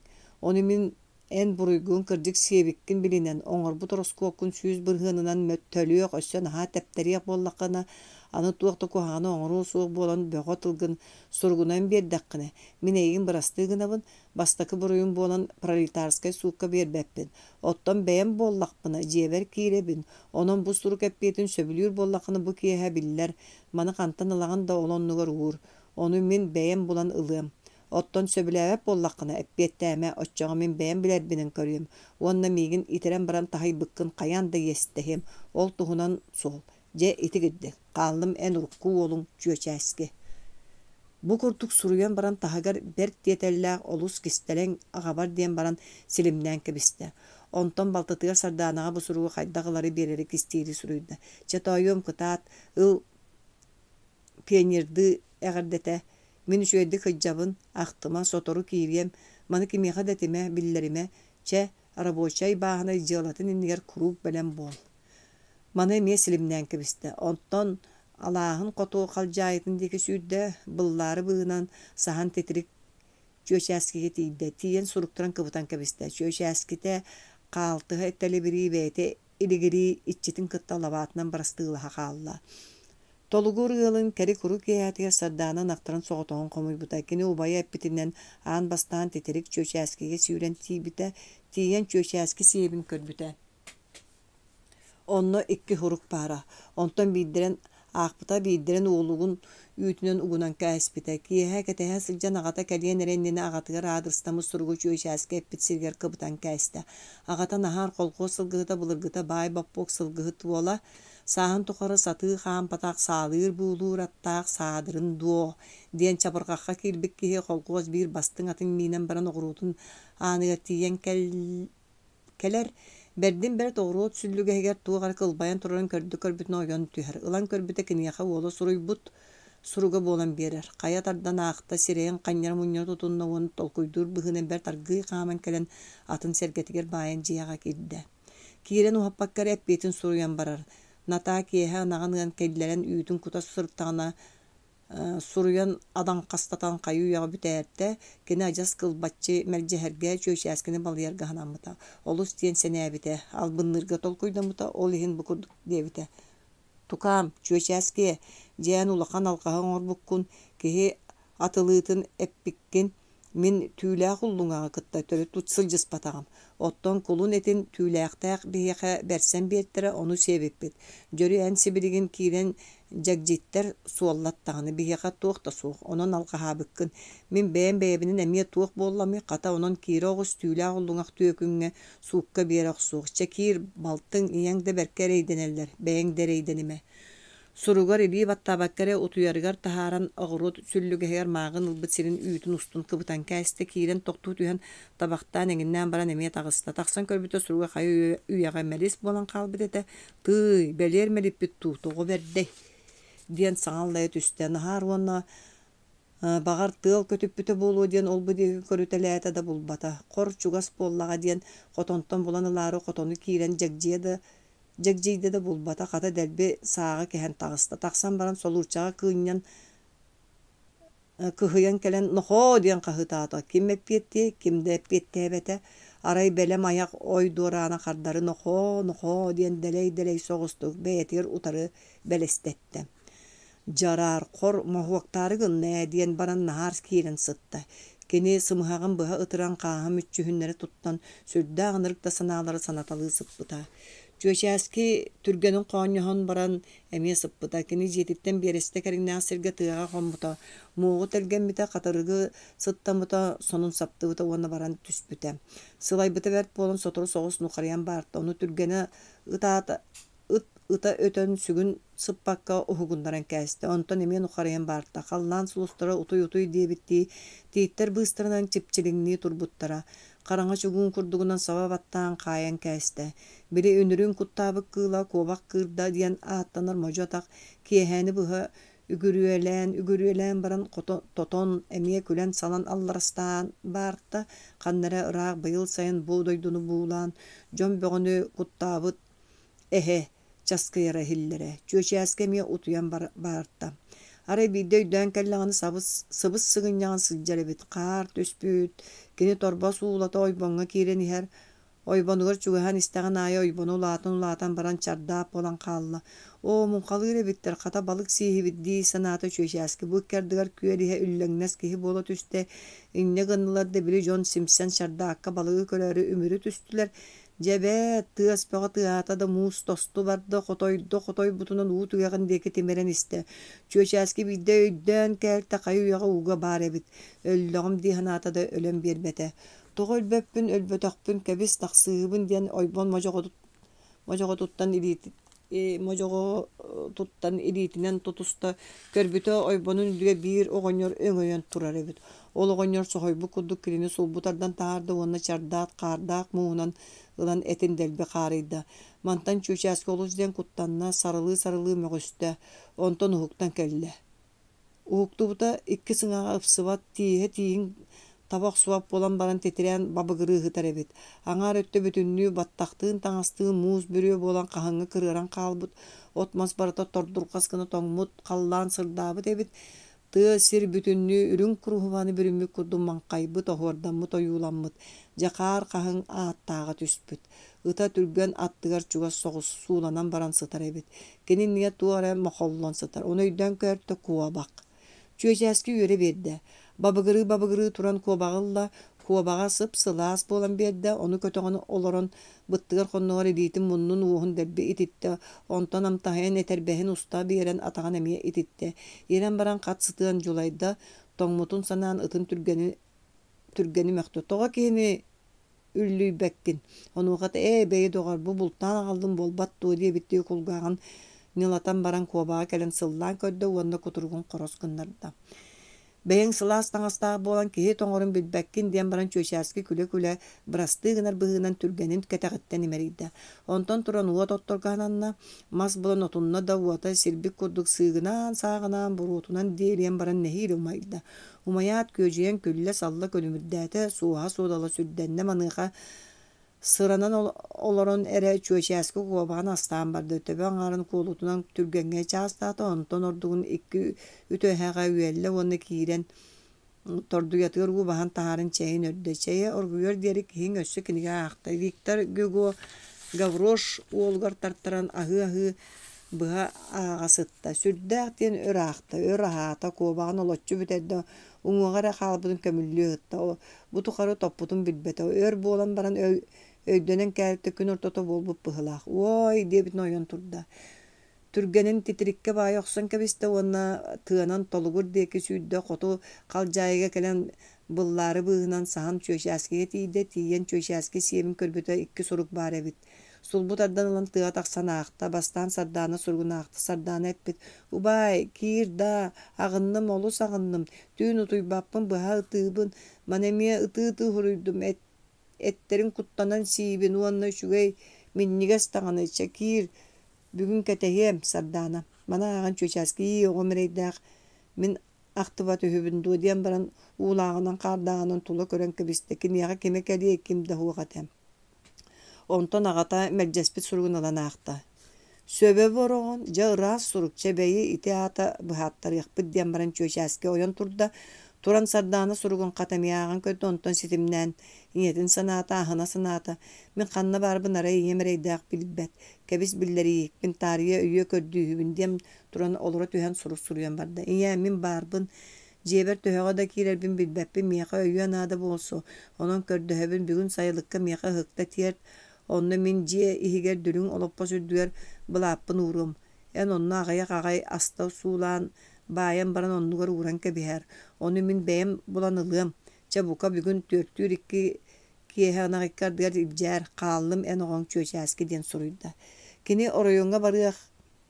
Ону мин Эн буруйгун кырдьык сиэбиккин билинэн, оҥорбут ороскуоккун 100 бырыһыанынан төлүөх, өссө наһаа тэптэриэх буоллаххына, аны туох да куһаҕаны оҥоруо суох буолан бөҕө тылгын суругунан биэрдэххинэ, мин эйигин бырастыы гынабын, бастакы буруйум буолан пролетарскай суукка биэрбэппин. Оттон бэйэм буоллахпына, дьиэбэр киирэбин, онон бу сурук эппиэтин сөбүлүүр буоллаххына бу киэһэ биллэр, маны хантан ылаҕын да ол оннугар уур, ону мин бэйэм булан ылыам. Оттон сөбүлээбэт буоллаххына, эппиэттээмэ, оччоҕо мин бэйэм билэрбинэн көрүөм уонна миигин итирэн баран таһыйбыккын хайаан да иэстэһиэм, ол туһунан суол. Дьэ, итигирдик, хааллым эн урукку уолуҥ Чүөчээски. Бу курдук суруйан баран таһыгар бэрт тиэтэллээх олус кистэлэҥ аҕабар диэн баран силимнээн кэбистэ. Онтон балтытыгар Сардаанаҕа бу суругу хайдах ылары биэрэри кистиири суруйда. Чэ тоойуом кытаат, ыл пионердыы эҕэрдэтэ Мин үчүгэйдик сылдьабын, ахтыма, сотору киириэм, маны кимиэхэ да этимэ, биллэримэ, чэ, рабочай бааһынай дьыалатын иннигэр куруук бэлэм буол. Маны эмиэ силимнээн кэбистэ. Оттон алааһын хоту халдьаайытын диэки сүүрдэ, быллаары быыһынан саһан титирик Чүөчээскигэ тиийдэ. Тиийэн суруктарын кыбытан кэбистэ. Чүөчээскитэ хаалтыһа тэлибирии бэйэтэ илигирии иччитин кытта лабаатынан бырастыылаһа хаалла. Толугур ыалын кэри-куру киэһэтигэр Сардаана ынахтарын соҕотоҕун хомуйбута. Кини убайа эппитинэн аан бастаан титирик Чүөчээскигэ сүүрэн тиийбитэ, тиийэн Чүөчээски сиэбин көрбүтэ. Онно икки сурук баара. Онтон биирдэрин аахпыта, биирдэрин уолугун үүтүнэн угунан кээспитэ. Киэһэ кэтэһэ сылдьан аҕата кэлиэн эрэ иннинэ аҕатыгар аадырыстаммыт суругу Чүөчээски эппит сиригэр кыбытан кээстэ. Аҕата Наһаар колхуос сылгыһыта былыргыта баай боппуок сылгыһыт уола, сааһын тухары сатыы хаампатах саалыыр-буулуур аттаах саадырын дуо диэн чабырҕахха киирбит киһи колхуос биир бастыҥ атын миинэн баран оҕуруотун ааныгар тиийэн кэлэр, бэрдин бэрт оҕуруот сүллүгэһигэр туох эрэ кылбайан турарын көрдө-көрбүтүнэн ойон түһэр, ылан көрбүтэ киниэхэ уола суруйбут суруга буолан биэрэр, хайа тардан аахта, сирэйин ханньара мунньара тутунна уонна толкуйдуур быһыынан бэрт аргыый хааман кэлэн атын сэргэтигэр баайан дьиэҕэ киирдэ. Киирэн уһаппакка эрэ эппиэтин суруйан барар. Натаа киэһэ ынаҕын ыан киллэрэн үүтүн кута сырыттаҕына Суруйан адаҥхастатан хайыы-үйэҕэ бүтээртэ, кини адьас кылбаччы мэлдьэһэргэ, Чүөчээскини балыйарга санаммыта. Олус диэн сэнээбитэ, албынныырга толкуйдаммыта, ол иһин бу курдук диэбитэ: «Тукаам, Чүөчээскиэ, дьэ эн улахан алҕаһы оҥорбуккун, киһи атылыытын эппиккин. Мин түүлээх уллуҥаҕы кытта төрүт сылдьыспатаҕым. Оттон кулун этин түүлээхтээх биһиэхэ бэрсэн биэртэрэ, ону сиэбиппит. Дьөрү эн сибилигин киирэн дьэгдьиттэр, суоллат даҕаны биһиэхэ туох да суох. Онон алҕаһаабыккын. Мин бэйэм бэйэбинэн эмиэ туох буолламый, хата онон киирэ оҕус түүлээх уллуҥах түөкүҥҥэ, суукка биэрэ охсуох. Чэ киир, балтыҥ, ийэҥ да бэркэ эрэйдэнэллэр, бэйэҥ да эрэйдэнимэ. Суругар илии баттаабакка эрэ утуйарыгар таһааран оҕуруот сүллүгэһигэр мааҕын ылбыт сирин үүтүн устун кыбытан кээстэ, киирэн тохтуу түһэн табахтаан эҥиннээн баран эмиэ таҕыста. Тахсан көрбүтэ суруга хайа үйэҕэ мэлис буолан хаалбыт этэ. Тыый, бэлиэр мэлиппит дуу, тоҕо бэрдэй диэн саҥа аллайа түстэ. Наһаар уонна баҕар тыал көтүппүтэ буолуо диэн ол-бу диэки көрүтэлээтэ да булбата. Хор чугас буоллаҕа диэн хотонтон булан ылаары хотону киирэн дьэгдьийэ да дьэгдьийдэ да булбата, хата дэлби сааҕы кэһэн таҕыста. Тахсан баран солуурчаҕа кыынньан кыһыйан кэлэн «Нохоо!» диэн хаһыытаата. Ким эппиэттиэй, ким да эппиэттээбэтэ. Арай бэлэм айах ой дуораана хардары «Нохоо, нохоо!» диэн дэлэй-дэлэй соҕустук бэйэтигэр утары бэлэстэттэ. Дьараар, хор моһуоктаары гынна ээ диэн баран Наһаар киирэн сытта. Кини сымыһаҕын быһа ытыран хааһы мүччүһүннэрэ туттан, сүрдээх ынырык да санаалары санаталыы сыппыта. Чүөчээски түргэнин хоонньоһон баран эмиэ сыппыта. Кини дьиэтиттэн биэрэстэ кэриҥнээх сиргэ тыаҕа хоммута, муоҕу тэлгэммитэ, хатырыгы сыттаммыта, сонун саптыбыта уонна баран түспүтэ. Сылайбыта бэрт буолан сотору соҕус нухарыйан барта, ону түргэнэ ытаата Ыт ыта өтөн сүгүн сыппакка уһугуннаран кээстэ, онтон эмиэ нухарыйан барта, халлаан сулустара утуй-утуй диэбиттии, тииттэр быыстарынан чипчилиҥнии турбуттара. Хараҥа чугуун курдугунан саба баттаан хаайан кээстэ. Били үнүрүүн куттаабыт кыыла куобах кыырда диэн ааттанар модьу атах киэһээни быһа үгүрүөлээн-үгүрүөлээн баран тотон, эмиэ күлэн-салан алларастаан баарта, ханна эрэ ыраах быйыл сайын бу дойдуну буулаан, дьон бөҕөнү куттаабыт Эһэ часкыйара иһиллэрэ, чүөчээски эмиэ утуйан барта. Арай биирдэ өйдөөн кэллэҕинэ сыбыс сыгынньаҕын сылдьар эбит, хаар түспүт, кини торбос уулата ойбоҥҥо киирэн иһэр, ойбонугар чугаһаан истэҕин аайы ойбону улаатан-улаатан баран чардаап буолан хаалла. Оо, муҥхалыыр эбиттэр, хата балык сииһибит дии санаата Чүөчээски бу икки ардыгар күөл иһэ үллэҥнэс киһи буола түстэ, инньэ гыннылар да били дьон симсэн чардаакка балыгы көрөөрү үмүрү түстүлэр, Дьэ эбээ, тыас бөҕө тыаһаата да муус тосту барда, хотойдо хотойбутунан уу түгэҕин диэки тимирэн истэ. Чүөчээски биирдэ өйдөөн кээлтэ хайы-үйэҕэ ууга баар эбит. Өллөҕүм дии санаата да өлөн биэрбэтэ. Тоҕо өлбөппүн, өлбөтөхпүн, кэбис, тахсыыһыбын диэн ойбон модьоҕотуттан илиитин модьоҕотуттан илиитинэн тутуста, көрбүтэ ойбонун үрдүгэр биир оҕонньор өҥөйөн турар эбит. Ол оҕонньор соһуйбут курдук кинини сулбу тардан таһаарда уонна чардаат хаардаах мууһунан ылан этин дэлби хаарыйда. Мантан Чүөчээски олус диэн куттанна, сарылыы-сарылыы мөҕүстэ, онтон уһуктан кэллэ. Уһуктубута икки сыҥаҕа ыпсыбат, тииһэ тииһин таба охсубат буолан баран титирээн бабыгырыы сытар эбит. Аҥаар өттө бүтүннүү баттахтыын таҥастыын муус бүрүө буолан хаһыҥҥа кырыаран хаалбыт, от-мас барыта тордурҕас гына тоҥмут, халлаан сырдаабыт эбит. Тыа сир бүтүннүү үрүҥ куруһубаны бүрүммүт курдук маҥхайбыт, оһуордаммыт, ойууламмыт, дьэ хаар хаһыҥ ааттааҕа түспүт. Ыта түргэн аттыгар чугас соҕус сууланан баран сытар эбит. Кини иннигэр туох эрэ мохоллон сытар, ону өйдөөн көөртө куобах. Чүөчээски үөрэ биэрдэ. Бабыгырыы-бабыгырыы туран куобаҕы ылла, куобаҕа сып-сылаас буолан биэрдэ, ону көтөҕөн олорон быттыгар-хонноҕор илиитин муннун уоһун дэлби ититтэ, онтон амтаһыйан этэрбэһин уста биэрэн атаҕын эмиэ ититтэ. Ирэн баран хат сытыан дьулайда, тоҥмутун санаан ытын түргэни түргэни мөхтө. Тоҕо киһини үллүйбэккин. Онуоха ээ, бэйи доҕор, бу бултаан аҕаллым буолбат дуо диэбиттии кулгааҕын ньылатан баран куобаҕа кэлэн сыллаан көрдө уонна кутуругун хорос гыннарда. Бэйэҥ сылаас таҥастаах буолан киһи тоҥорун билбэккин диэн баран Чүөчээски күлэ-күлэ бырастыы гынар быһыынан түргэнин кэтэҕиттэн имэрийдэ. Онтон туран уот отторго ананна, мас булан отунна да уота сирбит курдук сыыгынаан-сааҕынаан буруотунан диэлийэн баран нэһиилэ умайда. Умайаат күөдьүйэн күллэ-салла күлүмүрдээтэ, суоһа-суодала сүрдэннэ маныаха Сыранан олорон эрэ чүөчээски куобаҕын астаан барда, төбө аҥаарын куолутунан түргэҥҥэ чаастаата, онтон ордугун икки үтүөһэҕэ үөллэ уонна киирэн тордуйатыгар уу баһан таһааран чэйин өрдө. Чэйэ оргуйуор диэри киһиҥ өссө кинигэ аахта. Виктор Гюго Гаврош уолугар тартаран аһыы-аһыы быһа ааҕа сытта. Сүрдээх диэн өр аахта, өр аһаата, куобаҕын олоччу бүтэрдэ, уҥуоҕа эрэ хаалбытын көмүллүө ыытта. Бу тухары топпутун билбэтэ. Өр буолан баран өйдөнөн кээлтэ күн ортото буолбут быһыылаах. «Уой!» диэбитин ойон турда. Түргэнин титириккэ баайа охсон кэбистэ уонна тыанан толугур диэки сүүрдэ, хоту халдьаайыга кэлэн быллаары быыһынан саһан Чүөчээскигэ тиийдэ, тиийэн Чүөчээски сиэбин көрбүтэ икки сурук баар эбит. Сулбу тардан ылан тыаҕа тахсан аахта, бастаан Сардаана суругун аахта. Сардаана эппит: «Убаай, киир даа, аҕынным, олус аҕынным, түүн утуйбаппын, быһа ытыыбын, маны эмиэ ытыы-ытыы суруйдум, эттэрин куттанан сиибин уонна үчүгэй, минньигэс даҕаны, чэ киир, Бүгүн кэтэһиэм, Сардаана, маны ааҕан чүөчээски ии оҕом эрэйдээх мин ахтыбат үһүбүн дуо диэн баран уулааҕынан-хаардааҕынан тула көрөн кэбистэ, киниэхэ кимэ кэлиэй, ким да суох этэ. Онтон аҕата мэлдьэспит суругун ылан аахта. Сөбө бороҕон, дьэ ыраас сурук, чэ бэйи ити аата быһааттарыахпыт диэн баран чүөчээски ойон турда, туран Сардаана суругун хат эмиэ ааҕан көрдө, онтон ситимнээн ийэтин санаата, аһына санаата, мин ханна баарбын арай ийэм эрэйдээх билбэт, Кэбис биллэрииһикпин таарыйа өйүө көрдүүһүбүн диэн туран олоро түһэн сурук суруйан барда. Ийээ, мин баарбын. Дьиэбэр төһөҕө да киирэрбин билбэппин, миэхэ өйүө наада буолсу. Онон көрдөһөбүн, бүгүн сайылыкка миэхэ ыһыкта тиэрт. Онно мин дьиэ иһигэр дүлүҥ олоппос үрдүгэр былааппын ууруом. Эн онно аҕыйах аҕай аста суулаан, баайан баран оннугар ууран кэбиһээр. Ону мин бэйэм булан ылыам. Чэ, бука бүгүн түөртүүр икки Киэһэ ынах икки ардыгар илдьээр, хааллым эн оҕоҥ Чүөчээски диэн суруйда. Кини оройуоҥҥа барыах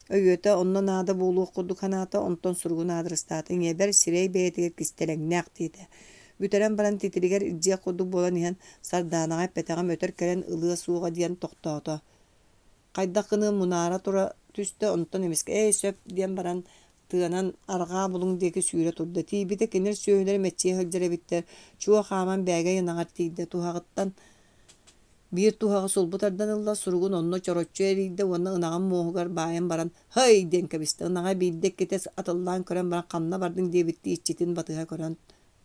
өйүөтэ онно наада буолуох курдук санаата, онтон суругун аадырыстаата, ийэбэр сирэй бэйэтигэр кистэлэҥнээх диэтэ. Бүтэрэн баран титиригэр илдьиэх курдук буолан иһэн Сардаанаҕа эппэтэҕим өтөр кэлэн ылыа суоҕа диэн тохтоото. Хайдах гыныам мунаара тура түстэ, онтон эмискэ «Эй, сөп» диэн баран тыанан арҕаа булуҥ диэки сүүрэ турда. Тиийбитэ кинилэр сүөһүлэрэ мэччийэ сылдьар эбиттэр, чуо хааман бээгэй ынаҕар тиийдэ, туһаҕыттан биир туһаҕы сулбу тардан ылла, суругун онно чороччу эрийдэ уонна ынаҕын муоһугар баайан баран «Һый!» диэн кэбистэ. Ынаҕа биирдэ-иккитэ атыллаан көрөн баран ханна бардыҥ диэбиттии иччитин батыһа көрөн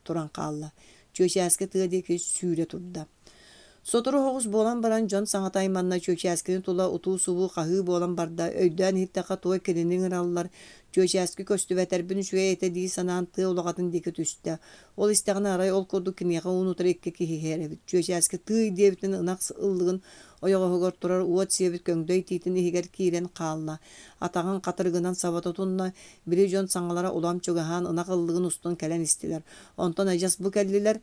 туран хаалла. Чүөчээски тыа диэки сүүрэ турда. Сотору соҕус буолан баран дьон саҥата айманна, Чүөчээскини тула утуу-субуу хаһыы буолан барда, өйдөөн иһиттэххэ туой кинини ыҥыраллар, Чүөчээски көстүбэтэрбин үчүгэй этэ дии санаан тыа улаҕатын диэки түстэ. Ол истэҕинэ арай ол курдук киниэхэ уун-утары икки киһи иһэр эбит. Чүөчээски тыый диэбитинэн ынах ыллыгын ойоҕоһугар турар уот сиэбит көҥдөй тиитин иһигэр киирэн хаалла. Атаҕын хатырыгынан саба тутунна, били дьон саҥалара улам чугаһаан ынах ыллыгын устун кэлэн истилэр. Онтон адьас бу кэллилэр,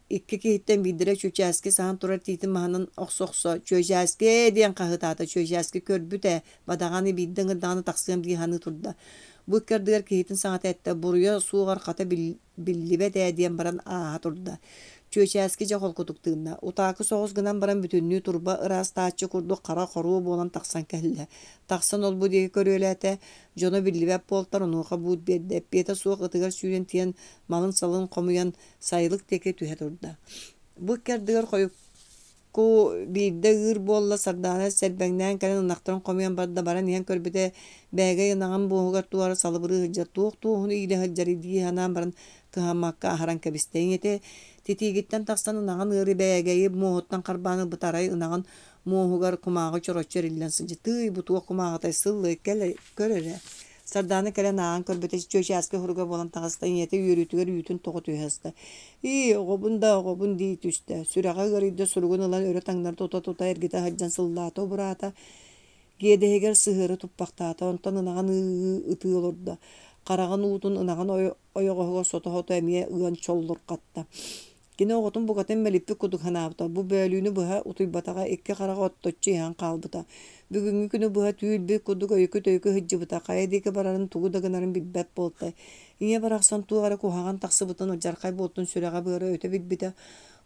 икки киһиттэн биирдэрэ Чүөчээски саһан турар тиитин маһынан охсо-охсо «Чүөчээски!» диэн хаһыытаата. Чүөчээски көрбүт ээ, бадаҕаны биирдэ ыҥырдаҕына тахсыам дии саныы турда. Бу икки ардыгар киһитин саҥата эттэ, буруйа суоҕар хата биллибэт ээ диэн баран ааһа турда. Чүөчээски дьэ холкутук тыынна. Утаакы соҕус гынан баран бүтүннүү турба ыраастааччы курдук хара хоруо буолан тахсан кэллэ. Тахсан ол-бу диэки көрүөлээтэ, дьоно биллибэт буолтар, онуоха буут биэрдэ. Эппиэтэ суох ытыгар сүүрэн тиийэн малын-салын хомуйан сайылык диэки түһэ турда. Бу икки ардыгар хойукку биирдэ ыыр буолла, Сардаана сэрбэҥнээн кэлэн ынахтарын хомуйан барда, баран иһэн көрбүтэ, Бээгэй ынаҕын буоһугар туора салыбырыы сылдьар, туох туоһуну иилэ сылдьарый дии санаан баран кыһаммакка аһаран кэбистэ. Ийэтэ титиигиттэн тахсан ынаҕын ыары Бээгэйи муоһуттан харбаан ылбыта, арай ынаҕын муоһугар кумааҕы чороччу эриллэн сылдьар. Тыый, бу туох кумааҕытай, сыллыай, кэл көр эрэ. Сардаана кэлэн ааҕан көрбүтэ, чүөчээски суруга буолан таҕыста, ийэтэ үөрүүтүгэр үүтүн тоҕо түһэ сыста. Ии, оҕобун да оҕобун дии түстэ. Сүрэҕэ ыарыйда, суругун ылан өрө таҥнары тута-тута эргитэ сылдьан сыллаата, убураата. Иэдэһигэр сыһыары туппахтаата, онтон ынаҕын ыы-ыы ытыы олордо. Хараҕын уутун ынаҕын ойоҕоһугар сото-сото эмиэ ыан чоллурҕатта. Кини оҕотун букатын мэлиппит курдук санаабыта, бу бөөлүүнү быһа утуйбатаҕа, икки хараҕа отточчу иһэн хаалбыта. Бүгүҥҥү күнү быһа түүл-бит курдук өйүкү-төйүкү сылдьыбыта, хайа диэки барарын, тугу да гынарын билбэт буолта. Ийэ барахсан туох эрэ куһаҕан тахсыбытын, алдьархай буолтун сүрэҕэ-быара өтө билбитэ.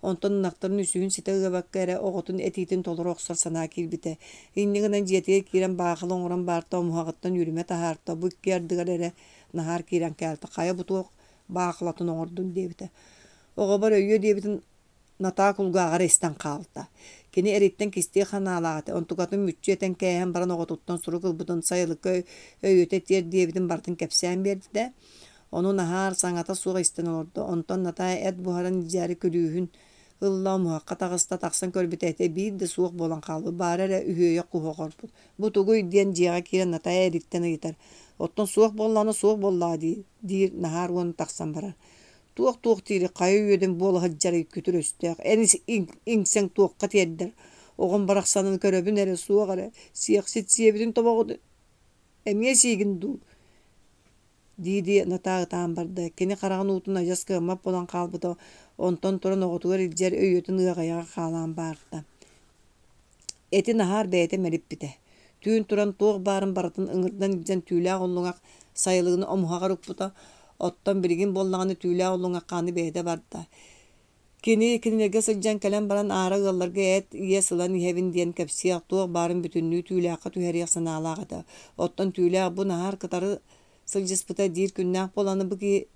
Онтон ынахтарын үсүһүн ситэ ыабакка эрэ оҕотун этиитин толоро охсор санаа киирбитэ. Инньэ гынан дьиэтигэр киирэн баахыла оҥорон баарта, омуһаҕыттан үрүмэ таһаарта, бу икки ардыгар эрэ наһаар киирэн кээлтэ, хайа бу туох баахылатын оҥордун диэбитэ. Оҕобор өйүө диэбитин Натаа кулгааҕар эрэ истэн хаалта. Кини эриттэн кистиэх санаалаах этэ, онтукатын мүччү этэн кээһэн баран оҕотуттан сурук ылбытын сайылыкка өйүөтэ тиэр диэбитин барытын кэпсээн биэрдэ. Ону Наһаар саҥата суох истэн олордо. Онтон Натаа эт буһаран илдьээри күлүүһүн ылла, омуһахха таҕыста, тахсан көрбүтэ этэ биир да суох буолан хаалбыт, баара эрэ үһүөйэх куһу оҕорбут. Бу тугуй диэн дьиэҕэ киирэн Натаа эриттэн ыйытар. Оттон суох буоллаҕына суох буоллаҕа дии, диир Наһаар уонна тахсан барар. Туох-туох диири хайа үөдэн буола сылдьарый күтүр өстөөх, эн иҥсэҥ туохха тиэрдэр, оҕом барахсанын көрөбүн эрэ суох эрэ, сиэхсит сиэбитин тобоҕун эмиэ сиигин дуу дии-дии Натаа ытаан барда, кини хараҕын уутун адьас кыаммат буолан хаалбыта, онтон туран оҕотугар илдьэр өйүөтүн ыаҕайаҕа хаалаан баарта. Этин аһаар бэйэтэ мэлиппитэ. Түүн туран туох баарын барытын ыҥырдан илдьэн түүлээх уллуҥах сайылыгын омуһаҕар укпута, оттон билигин буоллаҕына түүлээх уллуҥахха аны бэйэтэ барда. Кини кинилэргэ сылдьан кэлэн баран аара ыалларга эт, иэс ылан иһэбин диэн кэпсиэх, туох баарын бүтүннүү түүлээххэ түһэриэх санаалаах этэ. Оттон түүлээх бу Наһаар кытары сылдьыспыта диир күннээх буолан бу киһи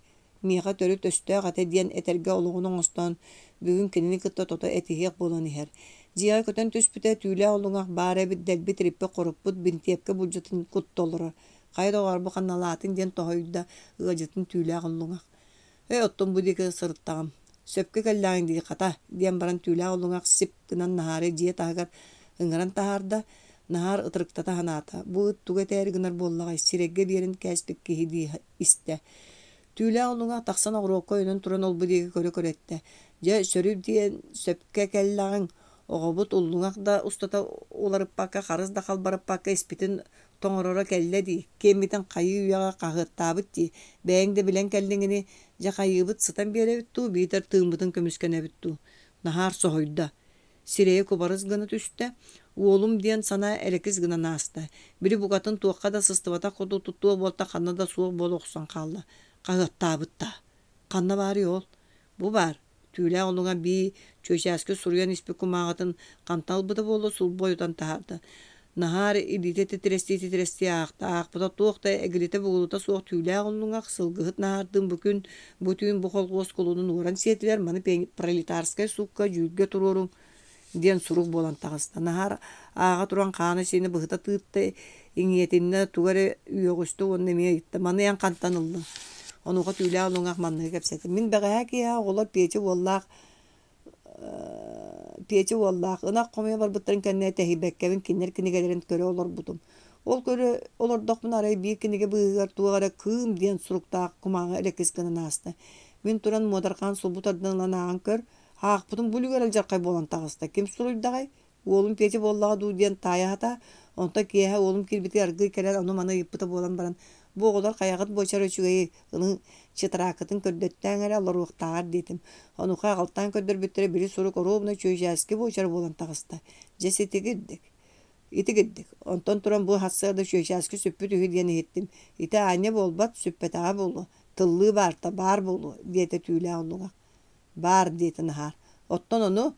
миэхэ төрүт өстөөх этэ диэн этэргэ олоҕун оҥостон, бүгүн кинини кытта тото этиһиэх буолан иһэр. Дьиэҕэ көтөн түспүтэ, түүлээх уллуҥах баар эбит, дэлби тириппит-хоруппут, бинтиэпкэ булдьутун кутта олорор. Хайа доҕоор, бу ханналаатын диэн тоһуйда ыалдьытын түүлээх уллуҥах. Ээ, оттон бу диэки сырыттаҕым. Сөпкө кэллэҕиҥ дии, хата, диэн баран түүлээх уллуҥах сип гынан Наһаары дьиэ таһыгар ыҥыран таһаарда. Наһаар ытырыктата санаата, бу ыт тугу этээри гынар буоллаҕай, сирэйгэ биэрэн кээспит киһи дии истэ. Түүлээх уллуҥах тахсан оҕуруокка ойонон туран ол-бу диэки көрө-көрө эттэ: «Дьэ, сөрү диэн сөпкө кэллэҕиҥ, оҕобут уллуҥах да устата уларыппакка, харыс да халбарыппакка испитин тоҥороро кэллэ дии, киэммитин хайыы үйэҕэ хаһыаттаабыт дии, бэйэҥ да билэн кэллиҥ ини, дьэ хайыыбыт сытан биэрэбит дуу, биитэр тыыммытын көмүскэнэбит дуу?» Наһаар соһуйда, сирэйэ кубарыс гына түстэ, уолум диэн санаа элэкис гынан ааста, били букатын туохха да сыстыбатах курдук туттуо буолта ханна да суох буола охсон хаалла, хаһыаттаабыт да Ханна баарый ол? Бу баар, түүлээх олуҥа бии чүөчээски суруйан испит кумааҕытын хантан ылбыта буолла сулбу ойутан таһаарда. Наһаар илиитэ титирэстии-титирэстии аахта, аахпыта туох да эгилитэ-бугулута суох түүлээх уллуҥах сылгыһыт Наһаардыын бу күн, бу түүн бу холхуос кулунун уоран сиэтилэр, маны пролетарскай суукка дьүүлгэ туруоруҥ диэн сурук буолан таҕыста. Наһаар ааҕа туран хаана-сиинэ быһыта тыытта, иҥиэтиннэ, тугу эрэ үөҕүстэ уонна эмиэ ыйытта: «Маны эн хантан ыллыҥ?» Онуоха түүлээх улуҥах манныгы кэпсэтэ: «Мин бэҕэһээ киэһэ оҕолор Петя уоллаах Петя уоллаах ынах хомуйа барбыттарын кэннэ тэһийбэккэбин кинилэр кинигэлэрин көрө олорбутум. Ол көрө олордохпуна арай биир кинигэ быыһыгар туох эрэ «Кыым» диэн суруктаах кумааҕы элэкис гынан ааста. Мин туран муодарҕаан сулбу тардан ылан ааҕан көр, Аахпытым бу үлүгэр алдьархай буолан таҕыста. Ким суруйдаҕай? Уолум Петя буоллаҕа дуу диэн таайа сатаа. Онтон киэһэ уолум киирбитигэр аргыый кэлэн ону-маны ыйыппыта буолан баран, бу оҕолор хайаҕыт буочара үчүгэйий, ылыҥ чытыраакытын көрдөттөөҥ эрэ олоруохтааҕар диэтим. Онуоха аҕалтаан көрдөрбүттэрэ били сурук оруобуна чүөчээски буочара буолан таҕыста. Дьэ ситигирдик. Итигирдик. Онтон туран бу сарсыарда чүөчээски сүппүт үһү диэн иһиттим. Ити аанньа буолбат, сүппэтэҕэ буолуо. Тыллыы баарта, баар буолуо, диэтэ түүлээх уллуҥах. Баар диэтэ Наһаар. Оттон ону,